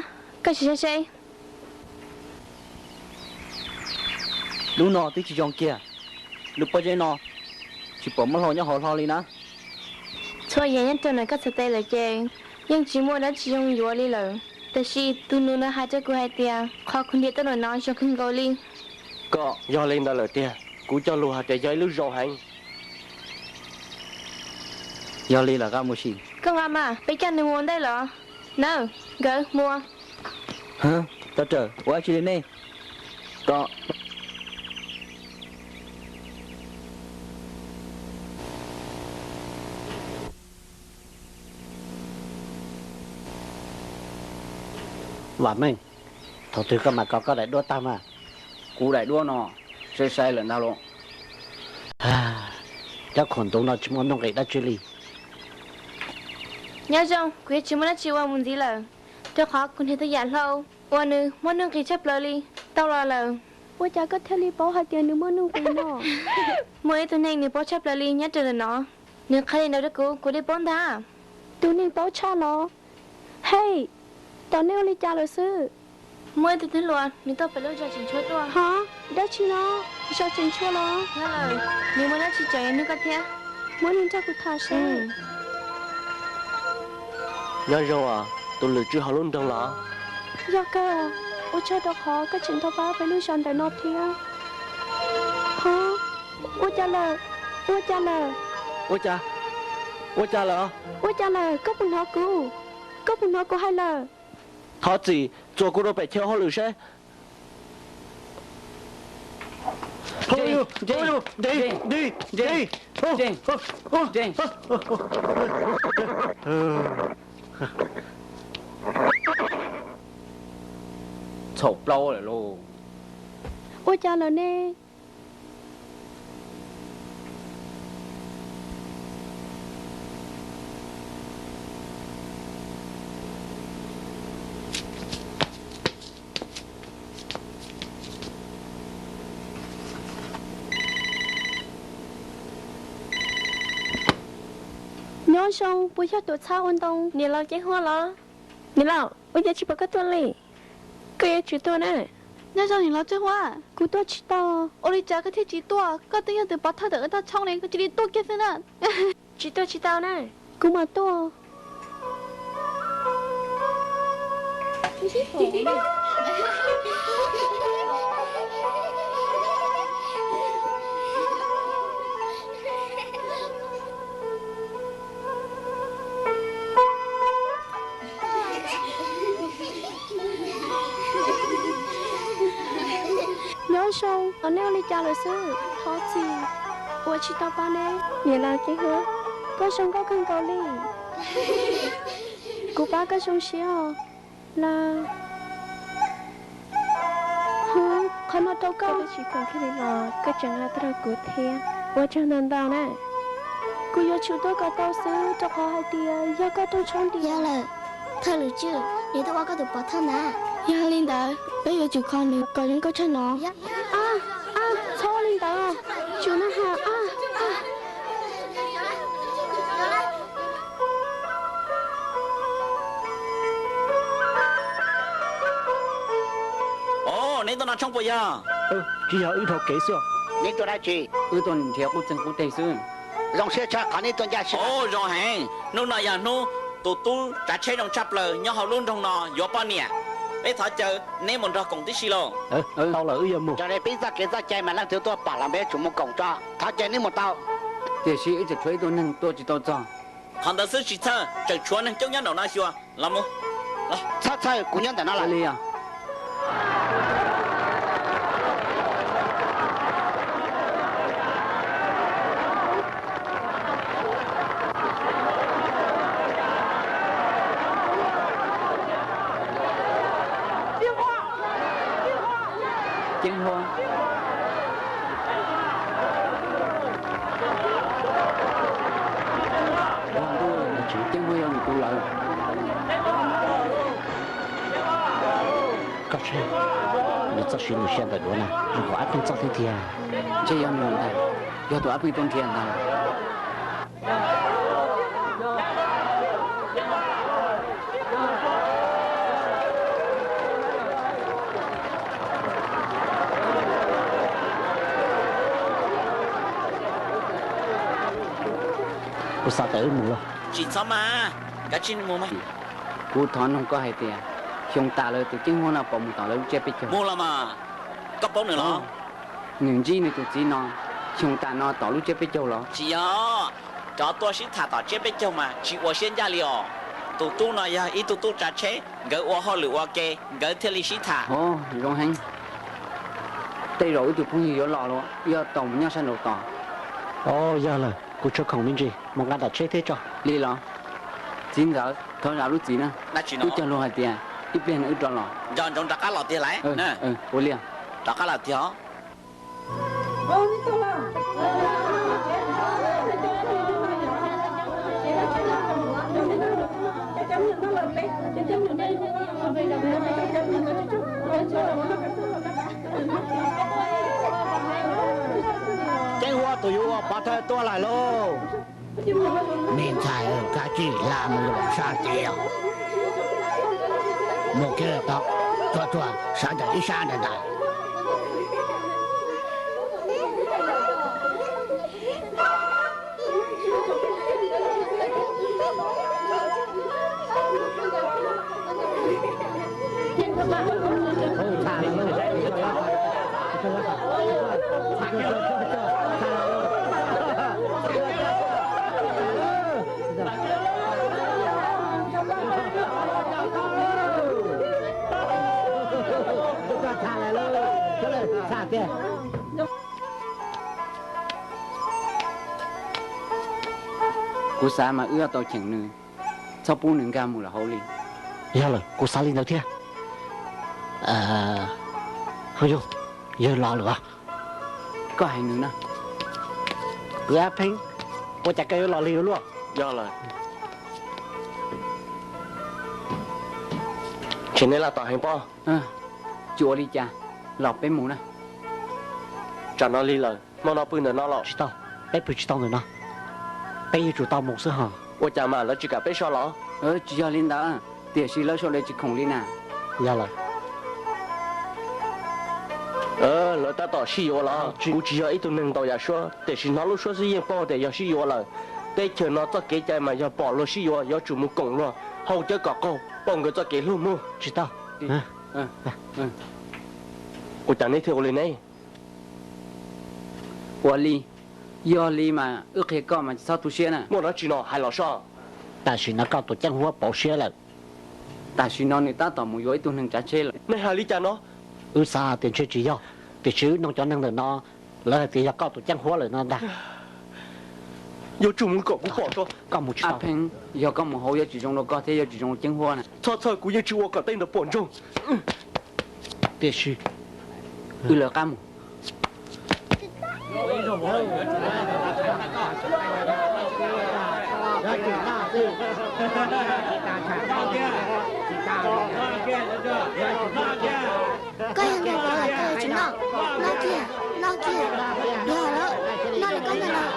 koj sim saib seb. Lub no twb tsis zoo kiag, lub pob zeb no tsis pom muaj hlau nyob hauv hlo li na. Txhua yam nyob rau ntawm koj txhais tes lawm ces yeej tsis muaj dab tsi zoo yuav li lawm. Tab sis tus nus no hais rau kuv hais tias qhov kuv nrhiav tau ntawm no zoo kawg nkaus li. Koj, yog li ntawd lawm tiag, kuv cog lus hais tias yog ib lub zoo heev. Yog li lawm nqa mus sim. Koj nqa mas, peb coj nws mus ua ntej los. Nawb, nkawd mus. Tawm rawm, ua dab tsi li nej? Koj. Vam Meej, thaum twg koj mam kov koj daim duab tag mas? Kuv daim duab no sai sai lawm ntag lauj. Cov khoom ntawd no tsis muaj nuj nqis dab tsi li. Nyob zoo, kuv yuav tsis muaj dab tsi ua mus ntxiv lawm, rau qhov kuv hniav tau yam hlau uas nws muaj nuj nqis tshaj plaws li tau los lawm. Ua cas koj thiaj li paub hais tias nws muaj nuj nqis no? Muaj ib tug neeg nws paub tshaj plaws li nyob rau ntawm no. Nws qhia li ntawd rau kuv, kuv thiaj paub ntag. Tus neeg paub tshaj los? Hej, tom nej ua li cas lawm xwb? Muaj ib tug tub hluas nws tuaj pem lub zos tseem tshuaj tuaj. Ho, dab tsi no? Zos tseem tshuaj los? Nyob lawm, nws muaj dab tsi tseem nug koj thiab. Muab nws nrog kuv tham seb. Nyob zoo os, tus lwm tswv hauv lub nroog los? Yog kawg, ua tsaug rau qhov koj tseem tau pab peb lub zos ntawm no thiab. Ho, ua cas lawm? Ua cas lawm? Ua cas? Ua cas lawm? Ua cas lawm? Koj puas hnov kuv? Koj puas hnov kuv hais lawm? Thov txim, txuas kuv rau pem chaw hauj lwm seb. Txhaum plaub lawm lauj. Ua cas lawm ne? Nyob zoo, puas yog tuam txhab ua ntoo? Niam laus Ceeb Huab los? Niam laus, ua cas tsis pom koj tuaj li? Koj yuav tsum tuaj na. Nyob zoo niam laus Ceeb Huab. Kuv tuaj tsis tau. Ua li cas koj thiaj tsis tuaj? Koj twb yog tus pov thawj ntawm wb tog tshoob ne, koj cia li tuaj kiag xwb na. Tsis tuaj tsis tau na. Kuv mam tuaj. Nyob zoo, neb ua li cas lawm xwb? Thov txim uas tsis tau pab neb. Niam laus Ceeb Huab, koj zoo nkauj kawg nkaus li. Kuv pab koj zoo siab os. Lawm. Qhov no rau koj. Koj twb tsis khoom kiag li los koj tseem nqa tuaj rau kuv thiab. Ua tsaug ntau ntau na. Kuv yuav tsum tuaj kom tau xwb rau qhov hais tias yog koj rooj tshoob ntiag lawm. Thawj lwm tswb, nws twb ua koj tus pov thawj ntag. Yog li ntawd peb yuav tsum kho nws kom zoo nkauj tshaj no. Ab, ab, txhob ua li ntawd, tsum na has. Os, neb tuaj noj tshoob puas yog? Tsis yog, wb dhau kev xwb. Neb tuaj dab tsi? Wb tuaj nrhiav qub txeeg qub teg xwb. Zoo siab tshaj qhov neb tuaj ncaj siab. Os, zoo heev. Hnub no yog hnub tus tub tsav tsheb zoo tshaj plaws nyob hauv lub nroog no yuav poj niam. Peb thov caw neb mus nrog koom tib si lauj. Tau lawm, wb yuav mus. Raws li peb txoj kev txoj cai mas leej twg tuaj pom los peb yuav tsum mus koom tso. Thov caw neb mus tau. Tiam sis wb tseem tshuav ib tug neeg tuaj tsis tau txog. Qhov ntawd xwb tsis txhawj, tseem tshuav neeg coob nyob nraum no xyuas. Los mus. Txhob txhawj, kuv nyob ntawm no lawm. Ceeb Huab. Ua ntuj, Ceeb Huab yog nws tus lawm. Koj saib, nws txoj siv nws xya ntawm duav na, zoo hauv ab pheej txoj thiab tiag. Ntshe yog nws ntag, yog tus ab pheej tuaj nrhiav ntag. Kuv xav tias wb mus los. Tsis txhob mas, kav tsij mus mas. Kuv thov nug koj hais tias, xyoo tas lawm tus Ceeb Huab no puas mus tom lawv lub tsiab peb caug? Mus los mas, koj paub nws los? Nws ntsib nws tus txiv no, xyoo tas no tom lub tsiab peb caug los? Tsis yog, cov tuaj sib tham tom tsiab peb caug mas tsis ua siab ncaj li os. Tus tub no yog ib tug tub tsav tsheb, nkawd ua hauj lwm ua ke nkawd thiaj li sib tham. Os, zoo heev. Tej zaum wb tus phooj ywg yuav los los yog tau mus nyob sab nraud tos. Os, yog lawm, kuv tshuav khoom me ntsis mus nqa tom tsheb thiab tso. Li los? Txiv ntxawm, thov zam lub txim na. Wb cog lus hais tias ib pliag no wb rov los. Nco ntsoov rov qab los tiag lauj. Ua li, rov qab los tiag os. Ceeb Huab tus yuav ua pov thawj tuaj lawm lauj. Me ntxhais, koj tsis hla mus lawm sab tid, mus kiag tod, tuaj tuaj sawv ntawm ib sab ntawm ntawd. Kuv xav mas wb yuav tau cheem nws, txhob pub nws nkag mus lawm hauv li. Yog lawm, kuv xav li ntawd thiab. Hauj yug, yawg los lawm. Koj hais nws na. Kwv Ab Pheej, ua cas koj yuav los lig ua luaj? Yog lawm. Tseem neb laj tom heev pob. Tsis ua li cas, los peb mus na. Tsam no lig lawm, hmo no pw ntawm no los? Tsis tau, peb pw tsis tau ntawm no. Peb yuav tsum tau mus xwb hos. Ua cas mas lawv tsis kam peb so los? Tsis yog li ntawd, tiam sis lawv sawv daws tsis khoom li na. Yog lawm. Lawv tab tom sib yuav los? Kuv tsis yog ib tug neeg ntaus yam suab, tiam sis hnov lub suab xwb yeej paub tias yog sib yuav lawm. Teb chaws no txoj kev cai mas yog pom luag sib yuav yuav tsum mus koom luag, haus cawv kom qaug, pauj nkawd txoj kev hlub muag. Tsis tau. Ua cas neb thiaj ua li ne? Ua li, yog li mas wb qhia koj mas tsis txhob tu siab na. Muaj dab tsi no hais los soj. Tam sim no koj tus ceeb huab pauv siab lawm. Tam sim no nws tab tom mus yuav ib tug neeg tsav tsheb lawm. Nej hais li cas no? Wb xav tias ntshe tsis yog, tiam sis wb noog cov neeg ntawm no, lawv hais tias yog koj tus ceeb huab lawm no ntag. Yuav tsum mus kom kuv pom tso. Koj mus tsis tau. Pheej, yog koj mus hauv yuav tsis zoo rau koj thiab yuav tsis zoo rau ceeb huab na. Txhob txhawj, kuv yeej tsis ua kom tej ntawd pom ntsoog. Tiam sis wb lawv qab mus. Koj yog ntawm koj lawm koj yuav tsis noj, noj kiag, noj kiag. Yog lawm, noj li koj ntag lawm.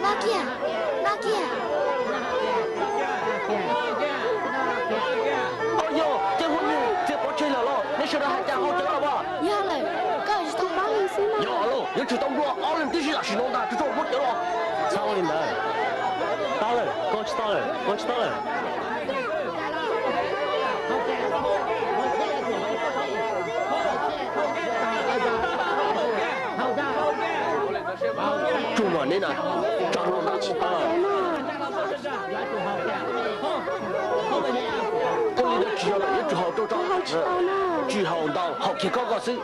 Noj kiag, noj kiag. Yog ceeb huab nyiag txiav pov tseg lawm los? Nej sawv daws hais cas haus cawv los as? Yog lawm, koj tsis tau paub li xwb na. Yog lauj, yuav tsum tau nplua ob leeg tib si tam sim no ntag, tsuag tsuag muab cawv los. Txhob ua li ntawd. Tau lawm, koj tsis tau lawm, koj tsis tau lawm. Tsuag mas neb na, tsa hlo ntawd tsis tau. Ua li ntawd tsis yog lawm, yuav tsum haus rau tso. Tsis haus ntau, haus kiag koj koj xwb.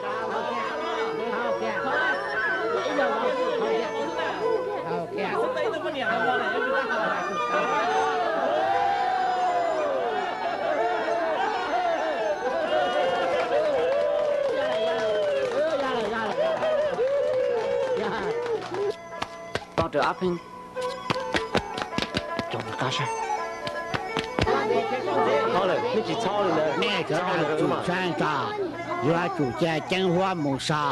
Tau raws Ab Pheej. Txhob lawm, nej tsis txhob li ntawd. Nej sawv daws tsum saib tso, yuav tsum cia ceeb huab mus so.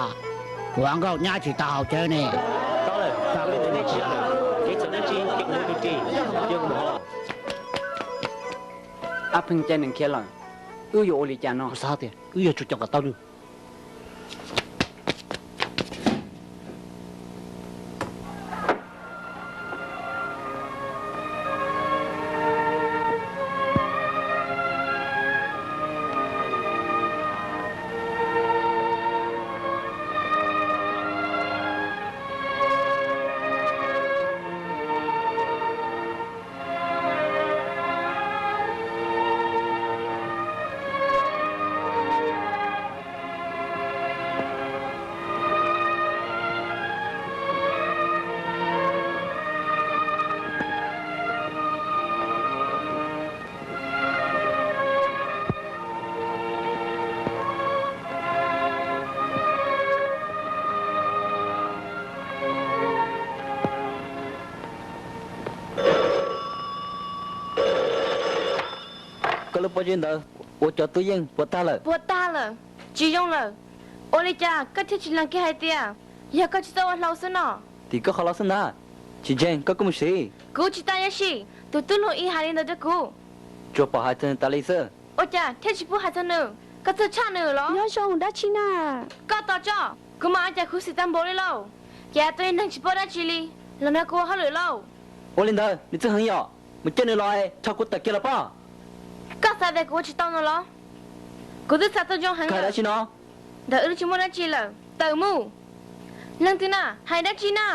Kuv nkauj nyab tsis tau haus cawv ne. Txhob lawm, nej tsis yog lawm, kev txhaum dab tsi ces kuv mus tus ris, cia kuv mus haus. Ab Pheej caij nees khiav lawm, wb yuav ua li cas no? Kuv xav tias wb yuav tsum caum kom tau nws. Koj lub pob zeb ntawd ua cov tub yeej puas tag lawm? Puas tag lawm, tsis zoo lawm. Ua li cas koj thiaj tsis lees kev hais tias yog koj tsis txawj ua hlau xwb no? Tim koj qhov los xwb ntag. Tsis ntseeg koj kuj mus sim. Kuv tsis tas yuav sim, tus tub hluas ib hais li ntawd rau kuv. Tsuas pom hais txog nws tas li xwb. Ua cas thiaj tsis pub hais txog nws? Koj txawj tshaj nws los? Nyob zoo dab tsi na? Koj tos tso, kuv mam ua cas khuv xim tag npaum li lauj. Ces tus neeg tsis paub dab tsi li los nrog kuv ua hauj lwm lauj. Ua li ntawd nws txawj heev yom, mus coj nws los es rho kuv tawm kiag los pob. Koj xav tias kuv ua tsis tau no los? Kuv twb xav tau zoo heev dab tsi no. Ntawm wb twb tsis muaj dab tsi lawm, tawm mus. Leej twg na, hais dab tsi na?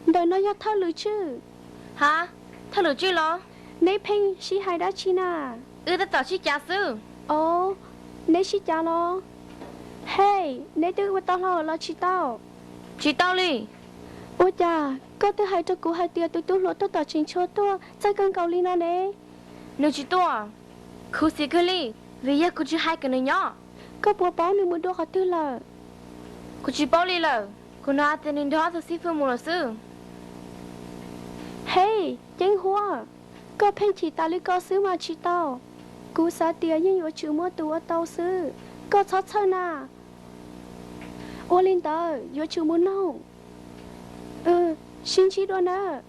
Ntawm no yog thawj lwm tswj. Ha, thawj lwm tswj los? Neb pheej sib hais dab tsi na? Wb tab tom sib cav xwb. Os, neb sib cav los? Hej, neb twb ua tau hlo los tsis tau? Tsis tau li. Ua cas koj twb hais rau kuv hais tias tus tub hluas tuaj tom tseem tshuav tuaj txawj kawg nkaus li no ne? Nws tsis tuaj. Khuv xim kawg li, vim yog kuv tsis hais kom nws nyob. Koj puas paub nws mus dua qhov twg lawm? Kuv tsis paub li lawm, kuv hnov hais tias nws nrog ob tug xib fwb mus lawm xwb. Hej, Ceeb Huab, koj pheej chim tas li ko xwb mas tsis tau. Kuv xav tias yeej yuav tsum muaj tus ua tau xwb. Koj txhob txhawj na. Ua li ntawd yuav tsum mus noog. Sib ntsib dua nawb.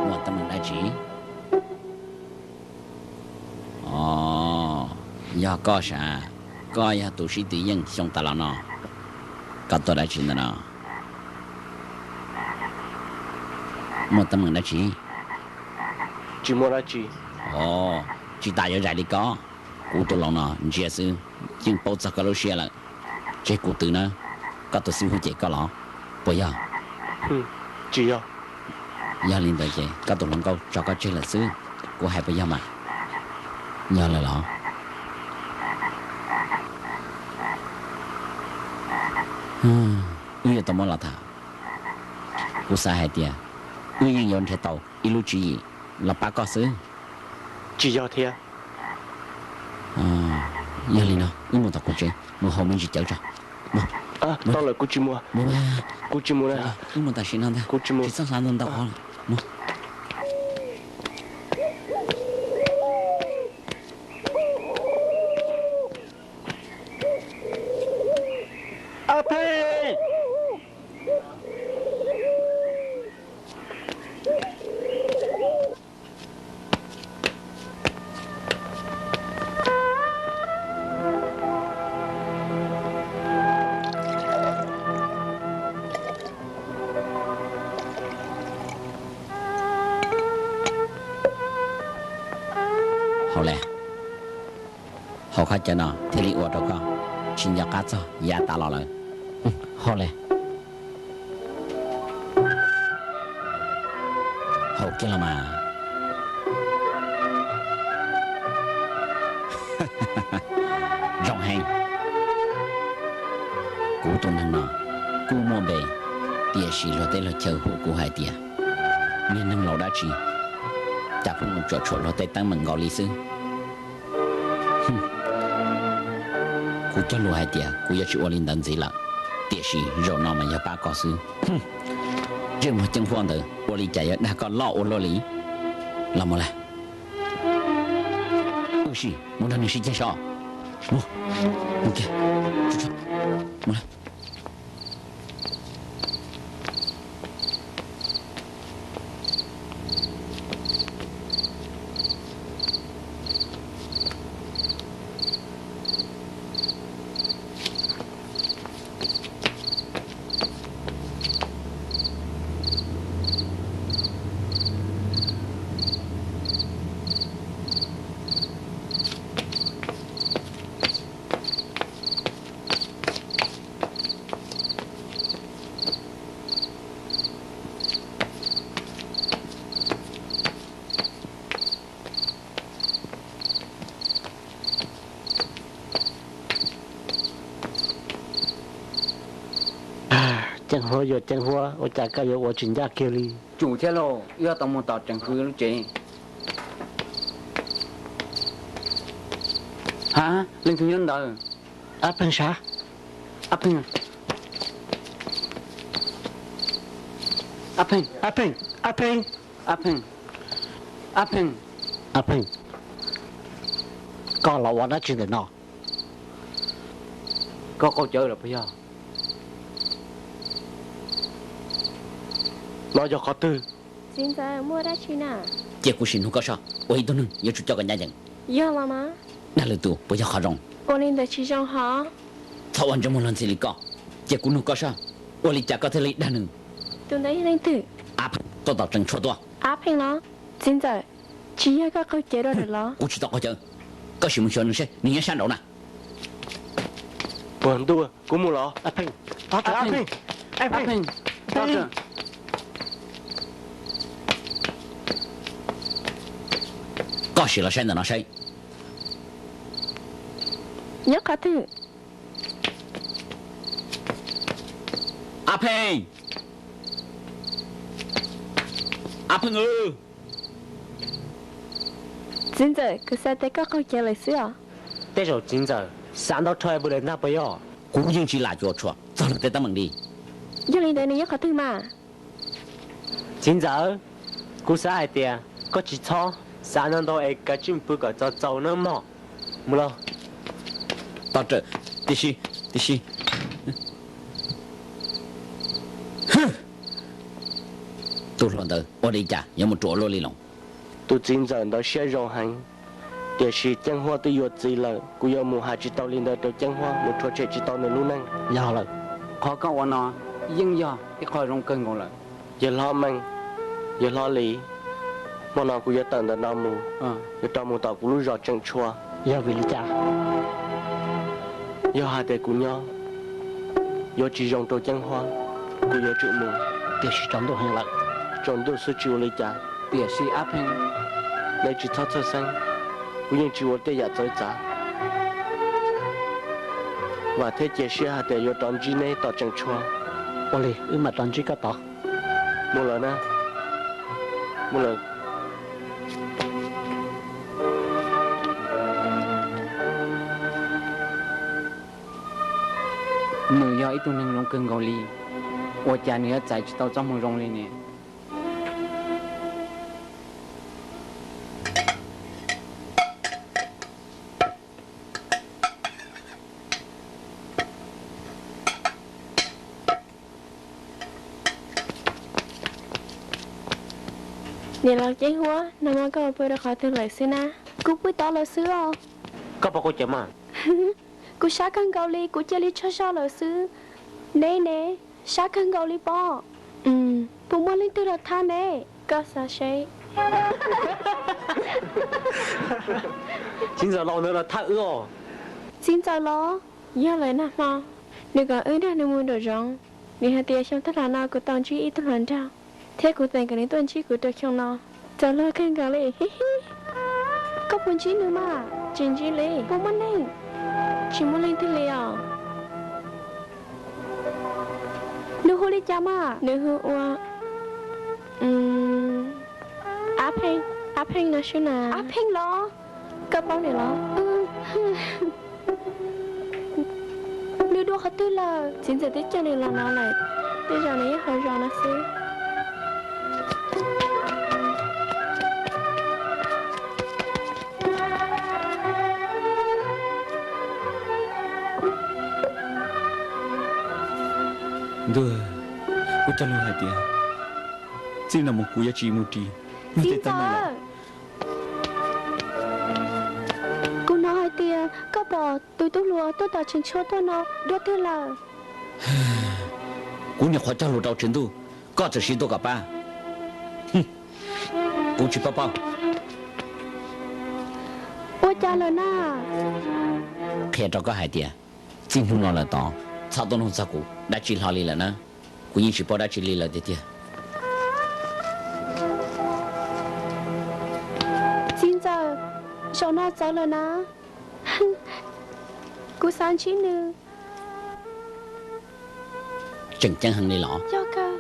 Muaj teeb meem dab tsi? Os, yog koj sav, koj yog tus sib tw yeej xyoo tas los no, koj tuaj dab tsi ntawm no? Muaj teeb meem dab tsi? Tsis muaj dab tsi. Os, tsis tas yuav zais li koj. Kuv tus laus no ntsia xwb yeej paub txog koj lub siab lawm. Tseg kuv twv nawb, koj tus xib hwb cem koj los? Puas yog? Tsis yog. Yog li ntawd ces koj tus hluas nkauj tso koj tseg lawm xwb, kuv hais puas yog mas? Yog lawm los? Wb yuav tau muab los tham. Kuv xav hais tias wb yeej yuav nrhiav tau ib lub tswv yim los pab koj xwb. Tsis yog thiab. Yog li no wb mus tom kuv tsev, mus haus me ntsis cawv tso. Tau lawm, kuv tsis mus. Kuv tsis mus. Wb mus tam sim no ntag, tsis txhob xav ntau ntau qhov lawm. Haus le, haus khaub cawv no thiaj li ua rau koj tsis nco qab txog yav tas los lawm. Haus le. Haus kiag los mas. Zoo heev. Kuv tus neeg no kuj muaj npe, tiam sis luag teb luag chaw hu kuv hais tias niag neeg laus dab tsi. Cas pheej mus tsuam tshuam luag tej teeb meem nkaus li xwb. Kuv cog lus hais tias kuv yuav tsis ua li ntawd ntxiv lawm, tiam sis zaum no mas yog pab koj xwb. Ntsej muag ceeb huab ntawd ua li cas yuav dag koj loj ua luaj li. Los mus lawm. Wb sim mus nrog nws sib ceg so. Mus, mus kiag, mus lawm. Ceeb huab yuav ceeb huab, ua cas koj yuav ua tsis ncaj kiag li. Tsum thiab lauj, wb yuav tau mus tom tseem hwv lub tsev. Ha, leej twg nyob ntawd? Ab Pheej sav. Ab Pheej. Ab Pheej. Ab Pheej. Ab Pheej. Ab Pheej. Ab Pheej. Ab Pheej. Koj los ua dab tsi ntawm no? Koj qaug cawv los puas yog? No yog qhov twg? Txiv ntxawm, muaj dab tsi na? Cia kuv sim nug koj soj, ua ib tug neeg yuav tsum coj koj ncaj ncees. Yog los mas. Dag lwm tus puas yog qhov zoo? Ua li ntawd tsis zoo hos. Txhob ua ntsej muag luag ntxhi li koj. Cia kuv nug koj soj, ua li cas koj thiaj li dag nws? Tus ntawd yog leej twg? Ab Pheej, tuaj tom tseem tshuaj tuaj. Ab Pheej los? Txiv ntxawm, tsis yog koj qaug cawv rau lawm los? Kuv tsis tau qaug cawv. Koj sim mus xyuas nws seb nws nyob sab nraud na. Puag ntuj, kuv mus los. Ab Pheej, Ab Pheej, Ab Pheej. Koj sim los saib ntawm no saib. Nyob qhov twg? Ab Pheej, Ab Pheej. Txiv ntxawm, kuv xav tias koj qaug cawv lawm xwb os. Tej zaum txiv ntxawm xav ntau dhau es npws lawm ntag puas yog? Kuv yeej tsis lam cuam tshuam txog luag tej teeb meem li. Yog li ntawd nws nyob qhov twg mas? Txiv ntxawm, kuv xav hais tias koj tsis txhob xav ntau ntau es kav tsij pw kom txaus txaus nawb mog. Mus los. Tau, tiam sis, tiam sis, tus hluas ntawd ua li cas yuav mus ruam luaj li los? Tus txiv ntxawm ntawd siab zoo heev, tiam sis Ceeb Huab twb yuav txiv lawm, kuv yuav mus hais tsis tau li ntawd rau Ceeb Huab, mus rhuav tshem tsis tau nws lub neej. Yog lawm, qhov koj ua no yeej yog ib qho zoo kawg nkaus lawm. Yawg hlob Meej, yawg hlob Lis, hmo no kuv yuav tawm ntawm no mus, yuav rov mus tom kuv lub zos Tseem Tshua. Yog vim li cas? Yog hais tias kuv nyob yuav tsis zoo rau Ceeb Huab, kuv yuav tsum mus. Tiam sis tsaus ntuj heev lawm. Tsaus ntuj xwb tsis ua li cas. Tiam sis Ab Pheej, neb tsis txhob txhawj xeeb, kuv yeej tsis ua tej yam txawv txav. Vam thiab cia siab hais tias yuav rov ntsib neb tom Tseem Tshua. Ua li, wb mam rov ntsib koj tod. Mus lawm na. Mus lawm. Nws yog ib tug neeg zoo kawg nkaus li, ua cas nws yuav txais tsis tau txoj hmoo zoo li ne? Niam laus Ceeb Huab, nag hmo koj pw rau qhov twg lawm xwb na? Kuv pw tod lawm xwb os. Koj puas qaug cawv mas? Kuv sab kawg nkaus li, kuv cia li tsaug zog lawm xwb. Neb ne, sab kawg nkaus li pob. Puas muaj leej twg los thab neb? Koj xav seb. Txiv ntxawm laus ntawd los thab wb os. Txiv ntxawm los? Yog lawm nag hmo, nws kom wb nrog nws mus nraum zoov. Nws hais tias xyoo tag los no kuv tau ntsib ib tug hluas nraug, thiab kuv teem kom nws tuaj ntsib kuv rau xyoo no. Txaus luag kawg nkaus li, hi hi. Koj puas ntsib nws mas? Tsis ntsib li. Puas muaj neeg? Tsis muaj leej twg li os. Nws hu li cas mas? Nws hu ua Ab Pheej. Ab Pheej no sub na. Ab Pheej los? Koj paub nws los? Nws dua qhov twg lawm? Txiv ntxawm twb coj nws los no lawm, tej zaum nws yeej hauv zos no xwb. Ntuj, kuv cog lus hais tias txij no mus kuv yuav tsis mus ris. Txiv ntxawm, kuv hnov hais tias koj pom tus tub hluas tuaj tom tseem tshuaj tuaj no dua twg lawm? Kuv nyuam qhuav cog lus rau Tswv Ntuj, koj txawm siv tuaj kom pab. Kuv tsis paub paub. Ua cas lawm na? Qhia rau koj hais tias txij hnub no lawm tod txhob tuaj nug txog kuv dab tsi hlo li lawm na. Kuv yeej tsis paub dab tsi li lawm tiag tiag. Txiv ntxawm, zaum no txawv lawm na. Kuv xav ntsib nws. Tseem ceeb heev li los? Yog kawg.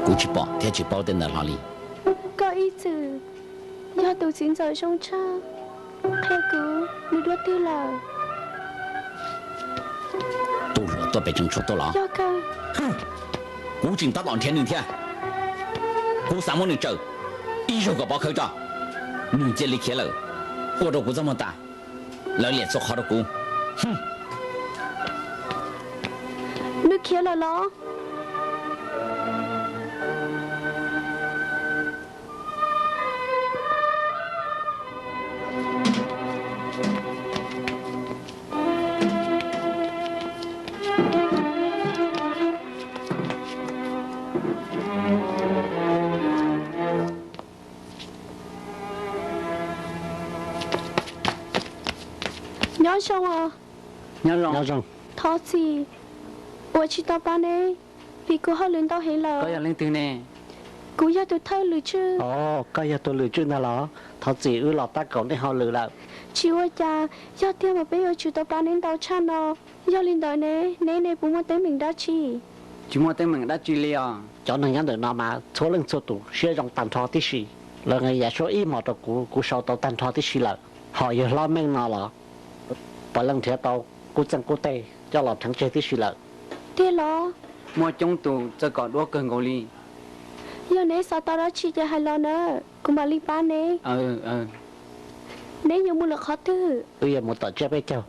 Kuv tsis pom thiab tsis paub tej ntawd hlo li. Koj ib txwm yog tus txiv ntxawm zoo tshaj, qhia kuv nws dua twg lawm. Tus hluas tuaj pem tseem tshuaj tuaj los? Yog kawg. Kuv tseem tab tom nrhiav nws thiab. Kuv xav muab nws tsawm ib zaug kom pov khawv tso, nws cia li khiav lawm, ua rau kuv txoj muag tas, lawv liam txhua qhov rau kuv. Nws khiav lawm los? Nyob zoo os. Thov txim uas tsis tau pab neb, vim kuv hauj lwm ntau heev lawm. Koj yog leej twg ne? Kuv yog tus thawj lwm tswj. Koj yog tus lwm tswj ntag los? Thov txim wb los tab kaum nej hauj lwm lawm. Tsis ua cas, yog tiag mas peb yuav tsum tau pab neb ntau tshaj no. Yog li ntawd ne, neb ne puas muaj teeb meem dab tsi? Tsis muaj teeb meem dab tsi li os. Cov neeg nyob ntawm no mas txhua leej txhua tus siab zoo tag nrho tib si. Lawv nqis yam suab ib hmos rau kuv, kuv sau tau tag nrho tib si lawm. Hos yawg hlob Meej no los puav leej nrhiav tau qub txeej qub teg coj los rheev tseg tib si lawm. Tiag los? Muaj coob tus txawj kom duab kawg nkaus li. Yog neb xav tau dab tsi ces hais los na, kuv mam li pab neb. Neb yuav mus lawm qhov twg? Wb yuav mus tom tsiab peb caug.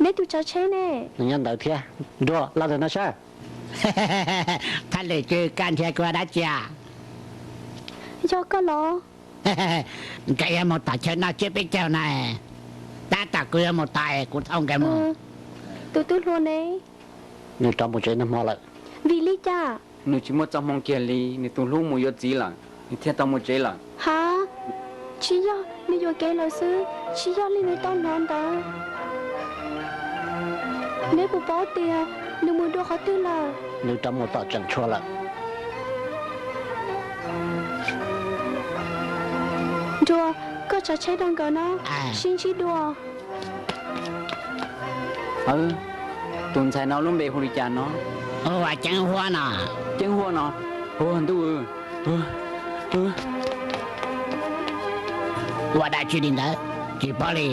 Neb tus tsav tsheb ne? Nws nyob ntawd thiab. Nruas, los ntawm no saib. Thaj lwm tswj, koj nrhiav kuv ua dab tsi? Yog koj los? Nkawd yuav mus tom chaw noj tsiab peb caug na. Tab tom kuv yuav mus tos, kuv thauj nkawd mus. Tus tub hluas ne? Nws rov mus tsev nag hmo lawm. Vim li cas? Nws tsis muaj txoj hmoo kiag li, nws tus hlub mus yuav txiv lawm, nws thiaj tau mus tsev lawm. Ha, tsis yog nws yuam kev lawm xwb, tsis yog li nws tau hnov ntawd. Neb puas paub tias nws mus dua qhov twg lawm? Nws rov mus tom tseem tshuaj lawm. Nruas, koj tsav tsheb rau nkawd na, sib ntsib dua. Tus ntxhais no lub npe hu li cas no? Hu ua Ceeb Huab no. Ceeb Huab no. Ntuj, ua dab tsi li ntawd tsis paub li.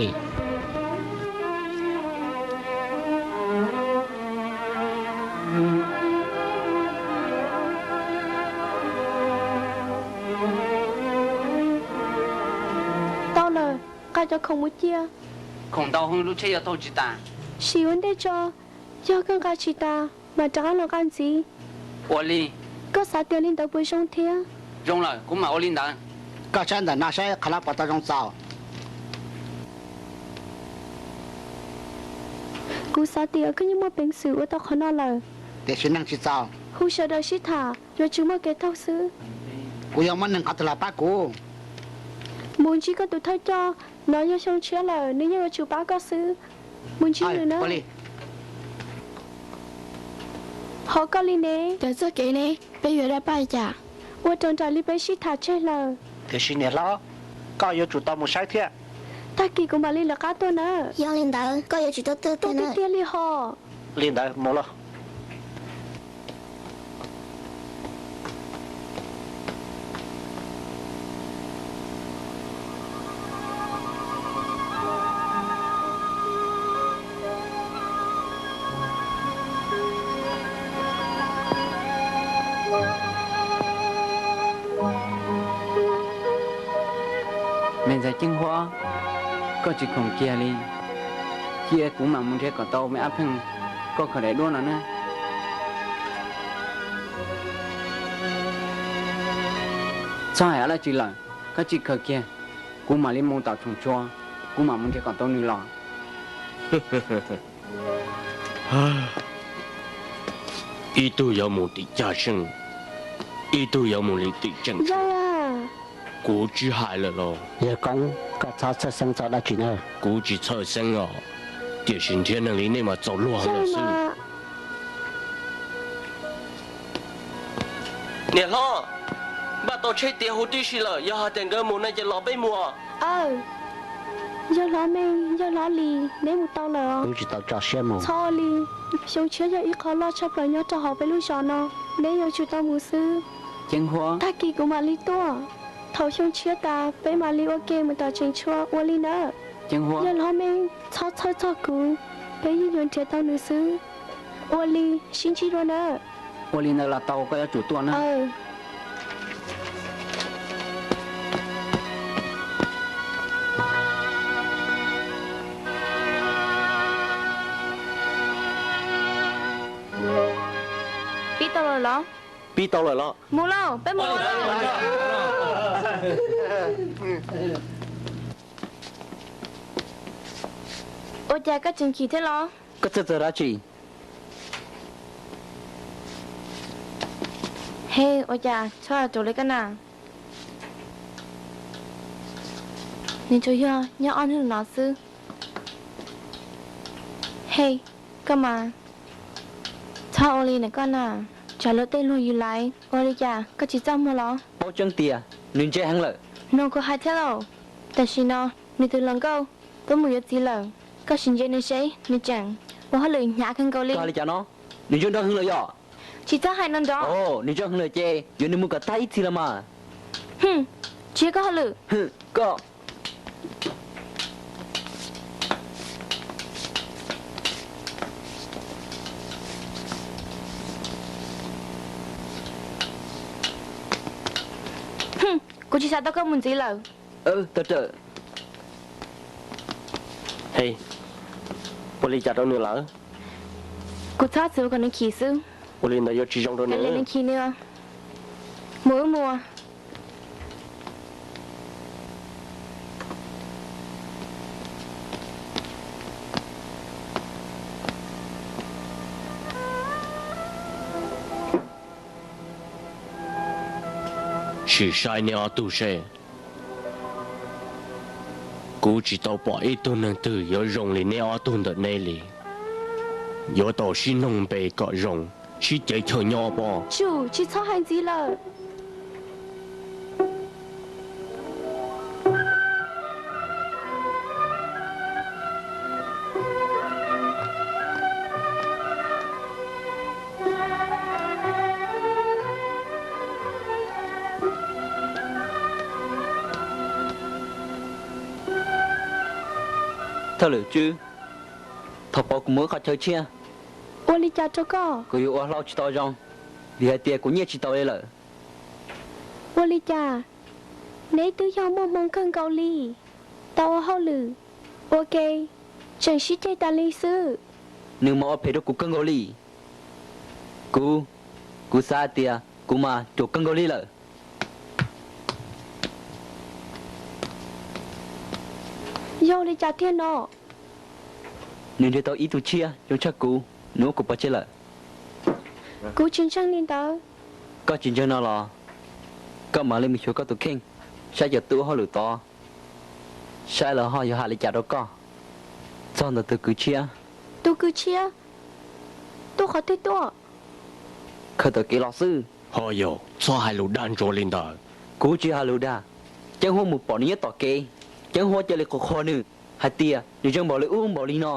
Tau lawm, nqa cov khoom mus cia. Khoom ntau heev, lub tsheb yuav taug tsis tas. Sim ua ntej tso, yog koj nqa tsis tas mas rov qab los nqa ntxiv. Ua li. Koj xav tias li ntawd puas zoo thiab? Zoo lawm, kuv mam ua li ntawd. Koj saib ntawm no saib qhov no puas tau zoo txaus. Kuv xav tias koj yeej muaj peev xwm ua tau qhov no lawm. Tiam sis neeg tsis txaus. Hu sawv daws sib tham, yuav tsum muaj kev taug xwb. Kuv yuav muab neeg qhov twg los pab kuv? Mus ntsib koj tus thawj coj, nov yog xyoo tshiab lawm, nws yeej yuav tsum pab koj xwb. Mus ntsib nws na. Hos koj li ne? Raws txoj kev ne, peb yuav dab paj cas? Ua raws nraim li peb sib tham tseg lawm. Tiam sis niam hlob, koj yuav tsum tau mus saib thiab. Tag kis kuv mam li lawv qab tuaj na. Yog li ntawd koj yuav tsum tuaj tiag tiag li hos. Li ntawd mus los. Me ntxhais Ceeb Huab, koj tsis khoom kiag li, cia kuv mam mus nrhiav kom tau me Ab Pheej, koj khaws daim duab no na. Txhob hais dab tsi lawm, koj tsis khaws kiag, kuv mam li mus tom Tshoom Tsua, kuv mam mus nrhiav kom tau nws los. Ib tug yuav mus tim caj seej, ib tug yuav mus li tim tseem. Kuv tsis hais lawm los? Yawg Koob, koj txhob txhawj xeeb txog dab tsi na. Kuv tsis txhawj xeeb os, tiam sis nrhiav neeg li nej mas txaus luag heev lawm xwb. Niam hlob, npaj tau tsheb tiav huv tib si lawm, yog hais tias nkawd mus no ces los peb mus. Aw, yawg hlob Meej, yawg hlob Lis, neb mus tau lawm os. Kuv tsis tau tso siab mus. Txhob ua li, xyoo tshiab yog ib qho loj tshaj plaws nyob rau hauv peb lub zos no, neb yuav tsum tau mus xwb. Ceeb Huab, tag kis kuv mam li tuaj. Thaum xyoo tshiab tas peb mam li ua ke mus tom Tseem Tshuaj, ua li nawb. Ceeb Huab, yawg hlob Meej, txhob txhawj txog kuv, peb yeej yuav nrhiav tau nws xwb. Ua li, sib ntsib dua nawb. Ua li ntawd los tau, koj yuav tsum tuaj na. Pib tau lawm los? Pib tau lawm los? Mus lauj, peb mus. Ua cas koj tseem chim thiab los? Koj txhawj txog dab tsi? He, ua cas txhob ruam li koj na. Nws tsuas yog nyob ob hnub no xwb. He, koj mas txhob ua li na koj na, tsam luag tej luag yws laiv. Ua li cas koj tsis txaj muag los? Paub tseeb tias nws ntse heev lawm. Nug kuv hais thiab lauj. Tam sim no nws tus hluas nkauj twb mus yuav txiv lawm, koj sim ntsia nws seb nws tseem ua hauj lwm hnyav kawg nkaus li. Koj hais li cas no? Nws ntse nrov heev lawm yom? Tsis txhob hais no nrov. Nws ntse heev lawm ces yuav nws mus kom tag ib txhis los mas. Tsis yog koj hauj lwm. Koj Kuv tsis xav tau koj mus ntxiv lawm. Tag rawm. He, ua li cas rau nws lawm? Kuv txhob txwv ua kom nws chim xwb. Ua li ntawd yuav tsis zoo rau nws. Nws chim nws. Mus wb mus. Sim saib neb ob tug seb. Kuv tsis tau pom ib tug neeg twg yuav zoo li neb ob tug ntawm neb li. Yuav tau sib noog npe kom zoo, sib cev chaw nyob pob. Tsum, tsis txhob hais ntxiv lawm. Thawj lwm Tswb, thov pauv kuv mus ib qhov chaw tshiab. Ua li cas rau koj? Kuv yuav ua hlau tsis tau zoo, vim hais tias kuv nyiaj tsis tau li lawm. Ua li cas? Neb twb yog muaj hmoo kawg nkaus li, tau ua hauj lwm, ua ke, tseem sib ceg tas li xwb. Nws mas ua phem rau kuv kawg nkaus li. Kuv, kuv xav hais tias kuv mas ruam kawg nkaus li lawm. Yog li cas tiag no? Nws nrhiav tau ib tug tshiab zoo tshaj kuv, nws muab kuv pov tseg lawm. Kuv tsis ntseeg li ntawd. Koj tsis ntseeg no los, koj mam li mus xyuas koj tus kheej, saib cov tub ua hauj lwm tod, saib lawv ho yuav hais li cas rau koj txog ntawm tus kwv tshiab. Tus kwv tshiab tuaj qhov twg tuaj? Khaws tom kev los xwb. Ho yog txhob hais lus dag ntsuav li ntawd. Kuv tsis hais lus dag. Ceeb Huab mus pom nws nyob tom kev, Ceeb Huab cia li qhuas qhuas nws hais tias nws zoo npaum li ub npaum li no.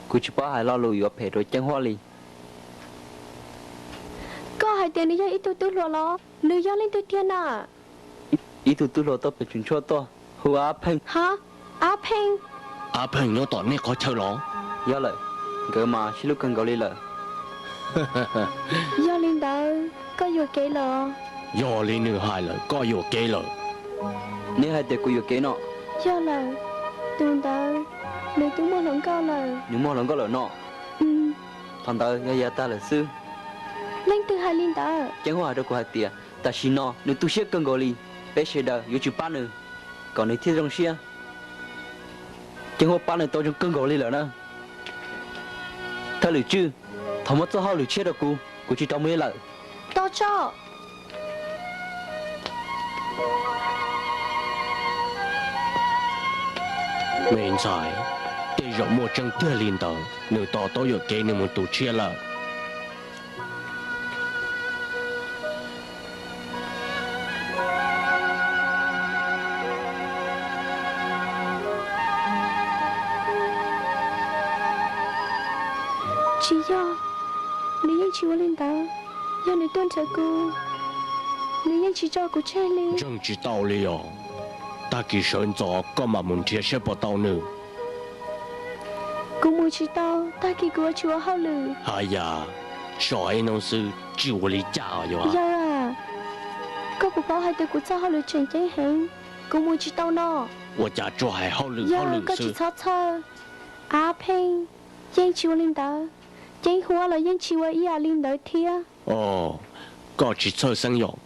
Kuv tsis paub hais lo lus yuav phem rau Ceeb Huab li. Koj hais tias nws yog ib tug tub hluas los? Nws yog leej twg tiag na? Ib tug tub hluas tuaj pem Tseem Tshuaj tuaj, hu ua Ab Pheej. Ha, Ab Pheej? Ab Pheej nyob tom nej qhov chaw los? Yog lawm, nkawd mas sib hlub kawg nkaus li lawm. Yog li ntawd koj yuam kev lawm os. Yog li nws hais lawm koj yuam kev lawm. Neb hais tias kuv yuam kev no? Yog lawm, tus ntawd nws twb muaj hluas nkauj lawm. Nws muaj hluas nkauj lawm no? Thaum ntawd yog yav tag lawm xwb. Leej twg hais li ntawd? Ceeb Huab hais rau kuv hais tias tam sim no nws tu siab kawg nkaus li, peb sawv daws yuav tsum pab nws kom nws thiaj zoo siab, Ceeb Huab pab nws tau zoo kawg nkaus li lawm na. Thawj lwm tswj, thov muab txoj hauj lwm tshiab rau kuv, kuv tsis rov mus lawm. Tos tso. Me ntxhais, tej zaum muaj tseeb tiag li ntawd, nws to taub yuam kev nws mus tu siab lawm. Tsis yog, nws yeej tsis ua li ntawd. Yog nws tuaj nrhiav kuv, nws yeej tsis tso kuv tseg li. Ntseeg tsis tau li os. Tag kis sawv ntxov koj mam mus nrhiav saib puas tau nws. Kuv mus tsis tau, tag kis kuv yuav tsum ua hauj lwm. Haya, so ib hnub xwb tsis ua li cas yog? Yawg, koj puas paub hais tias kuv txoj hauj lwm tseem ceeb heev, kuv mus tsis tau no. Ua cas tsuas hais hauj lwm hauj lwm xwb? Koj tsis txhob txhawj. Av Pheej yeej tsis ua li ntawd, Ceeb Huab los yeej tsis ua ib yam li ntawd thiab. Os, koj tsis txhawj xeeb yom?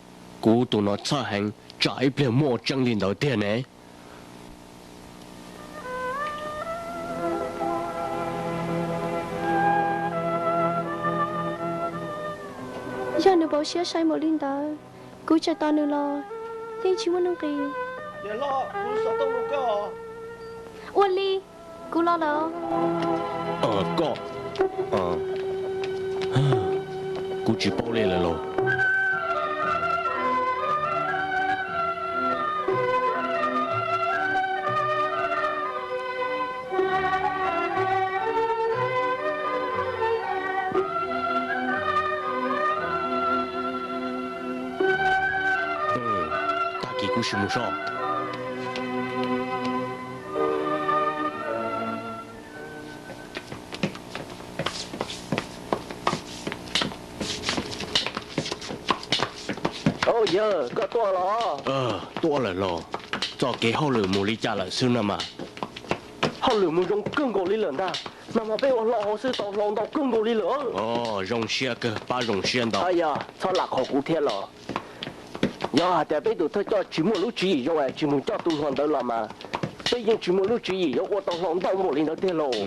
Kuv tus no txhawj heev, tsam ib pliag muaj tseeb li ntawd tiag ne. Yog nws pauv siab sai npaum li ntawd, kuv tseem tos nws los yeej tsis muaj nuj nqis. Ua li, kuv los lawm. Koj, kuv tsis paub li lawm los. Tag kis kuv sim mus so. Yawg, koj tuaj los? Tuaj lawm los. Txoj kev hauj lwm mus li cas lawm xwb no mas? Hauj lwm mus zoo kawg nkaus li lawm ntag. Nag hmo peb ua hlau hauv xwb tau hlau ntau kawg nkaus li lawm. Zoo siab kawg, pab zoo siab ntau. Yog, txhob lam qhuas kuv thiab los. Yog hais tias peb tus thawj coj tsis muaj lub tswv yim zoo es tsis mus coj tus hluas ntawd los mas, peb yeej tsis muaj lub tswv yim yuav ua tau hlau ntau npaum li ntawd tiag lauj.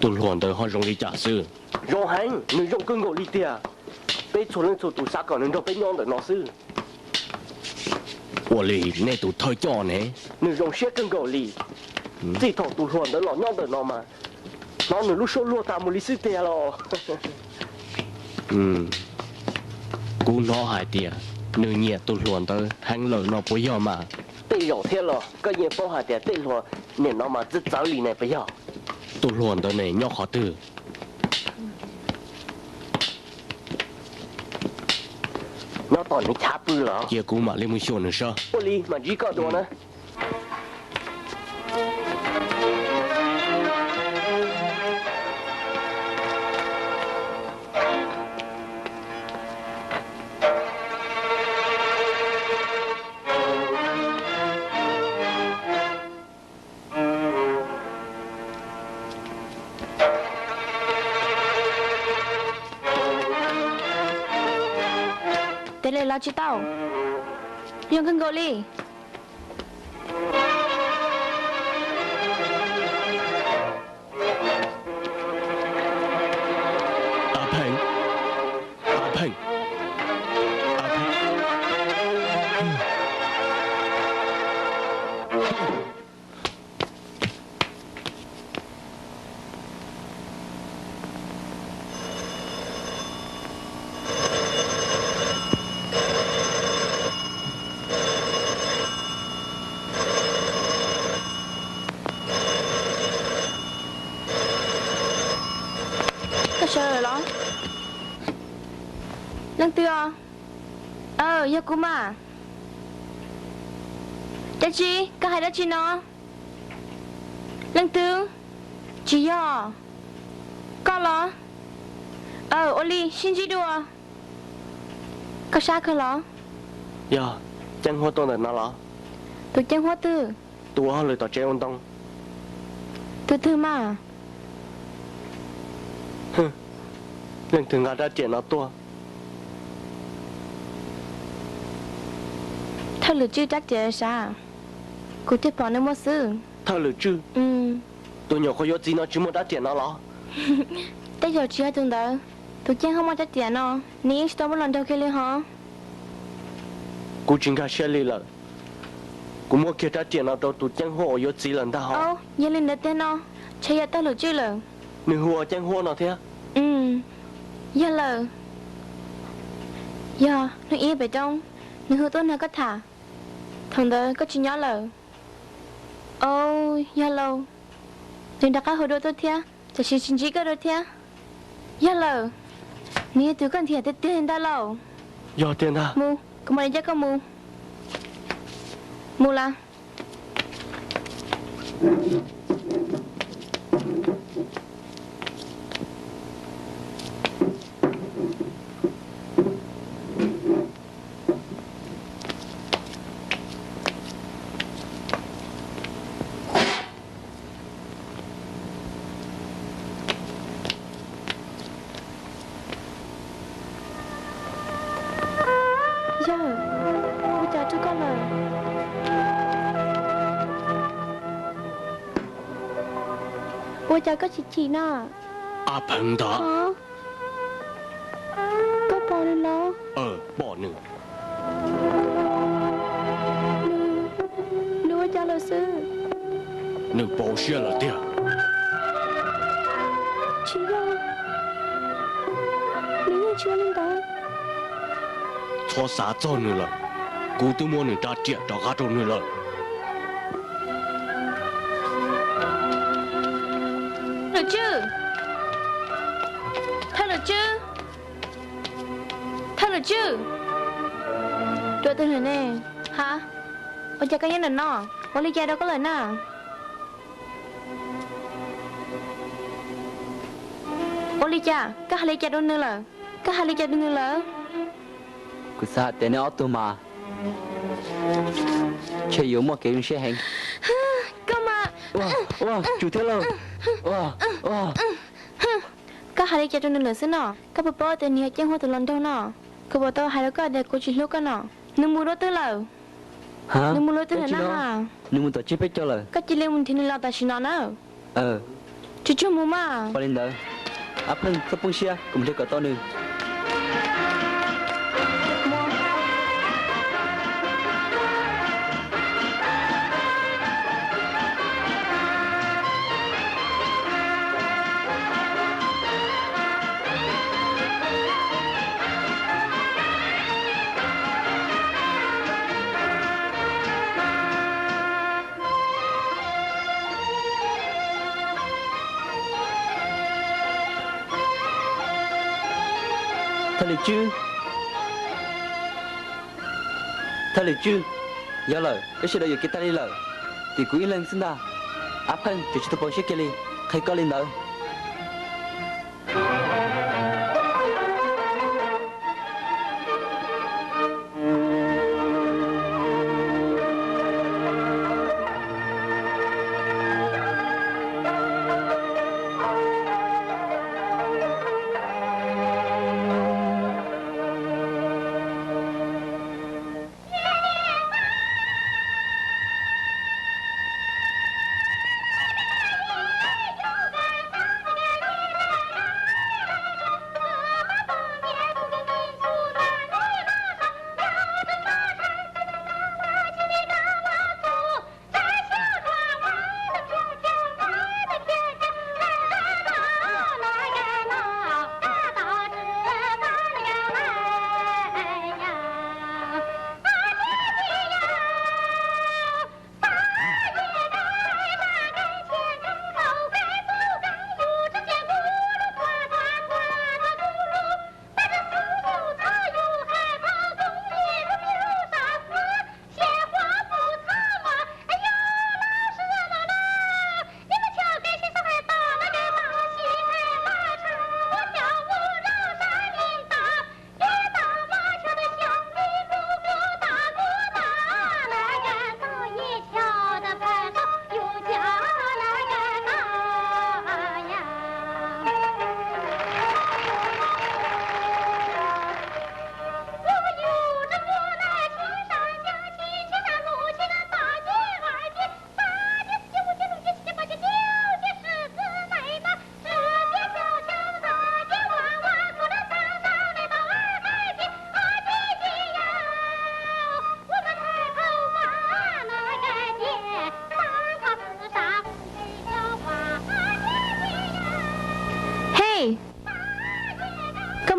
Tus hluas ntawd ho zoo li cas xwb? Zoo heev, nws zoo kawg nkaus li tiag. Peb txhua leej txhua tus xav kom nws nrog peb nyob ntawm no xwb. Ua li nej tus thawj coj ne? Nws zoo siab kawg nkaus li. Txij thaum tus hluas ntawd los nyob ntawm no mas, hnov nws lub suab luag tas mus li xwb tiag los. Kuv hnov hais tias nws nyiam tus hluas ntawd heev lawm no puas yog mas? Tej zaum thiab los, koj yeej paub hais tias tej hluas nim no mas txawv txawv li ne puas yog? Tus hluas ntawd ne nyob qhov twg? Nyob tom nws chav pw lawm. Cia kuv mam li mus xyuas nws saib. Ua li mam ntsib koj dua na. Tej li los tsis tau, zoo kawg nkaus li. Koj sawv los? Leej twg os? Aw, yog kuv mas. Dab tsi? Koj hais dab tsi no? Leej twg? Tsis yog. Koj los? Aw, ua li sib ntsib dua. Koj sab kawg los? Yog, Ceeb Huab tuaj ntawm no los? Tus Ceeb Huab twg? Tus ua hauj lwm tom tsev ua ntoo. Tus twg mas? Leej twg nqa rab riam no tuaj? Thawj lwm Tswj rab riam sav? Kuv thiaj pom nws muaj xwb. Thawj lwm Tswj? Tus nyuam qhuav yuav txiv no tsis muaj rab riam no los? Tej zaum tsis yog tus ntawd. Tus Ceeb Huab muaj rab riam no, nws yeej tsis tau muab los nrog kiag li hos. Kuv tsis nkag siab li lawm. Kuv muab kiag rab riam no rau tus Ceeb Huab uas yuav txiv lawm ntag hos. Yog li ntawd tiag no, ntshe yog thawj lwm Tswj lawm. Nws hu ua Ceeb Huab no thiab? Yog lawm. Yog hnub ib pem roob, nws hu tuaj nrog koj tham. Thaum ntawd koj tsis nyob lawm. Au, yog lauj. Nws rov qab hu dua tuaj thiab, tiam sis tsis ntsib koj dua thiab. Yog lawm. Nws yog tus koj nrhiav tiag tiag ntag lauj. Yog tiag ntag. Mus, kuv mam li coj koj mus. Mus las. Yog, ua cas rau koj lawm? Ua cas koj chim chim no? Ab Pheej ntag. Koj pom nws los? Pom nws. Nws ua cas lawm xwb? Nws poob siab lawm tiag. Tsis yog, nws yeej tsis ua li ntawd. Txhob xav txog nws lawm, kuv twb muab nws rab riam rov qab rau nws lawm. Lwm Tswj! Thawj Lwm Tswj! Thawj Lwm Tswj! Tus twg lawm ne? Ha? Ua cas koj nyob ntawm no? Ua li cas rau koj lawm na? Ua li cas? Koj hais li cas rau nws lawm? Koj hais li cas rau nws lawm? Kuv xav hais tias nej ob tug mas ntshe yuav muaj kev zoo siab heev. Koj mas. Ua, ua, tsum thiab lauj. Ua, ua. Koj hais li cas rau nws lawm xwb no? Koj puas paub tias nws yog Ceeb Huab tus hluas nraug no? Kuv puas tau hais rau koj tias kuv tsis hlub koj no? Nws mus dua twg lawm? Nws mus dua twg lawm na? Nws mus tom tsiab peb caug lawm. Koj cia li mus nrhiav nws los tam sim no na. Tsuag tsuag mus mas. Ua li ntawd, Ab Pheej, txhob poob siab, kuv mus nrhiav kom tau nws. Thawj Lwm Tswj, Thawj Lwm Tswj, yog lawm, wb sawv daws yuam kev tag li lawm, tim kuv ib leeg xwb ntag. Ab Pheej, tseem tsis tau poob siab kiag li, qhia koj li ntawd.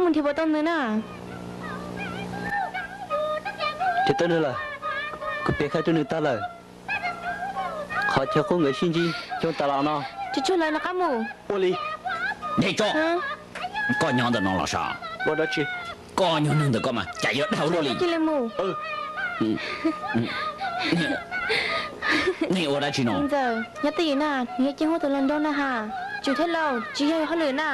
Mus nrhiav puas tau nws na? Nrhiav tau nws lawm, kuv piav khaib rau nws tag lawm. Qhov chaw qub nkawd sib ntsib xyoo tas los no. Tsuag tsuag lawv nws qab mus. Ua li. Dej tso. Koj nyob ntawm no los sav? Ua dab tsi? Koj nyob neeg ntawm koj mas cas yuav dag ua luaj li. Cia li mus. Nej ua dab tsi no? Ntxawm, nyob twj ywm na, nws yog Ceeb Huab tus hluas nraug na ha. Tsum thiab lauj, tsis yog hauj lwm na.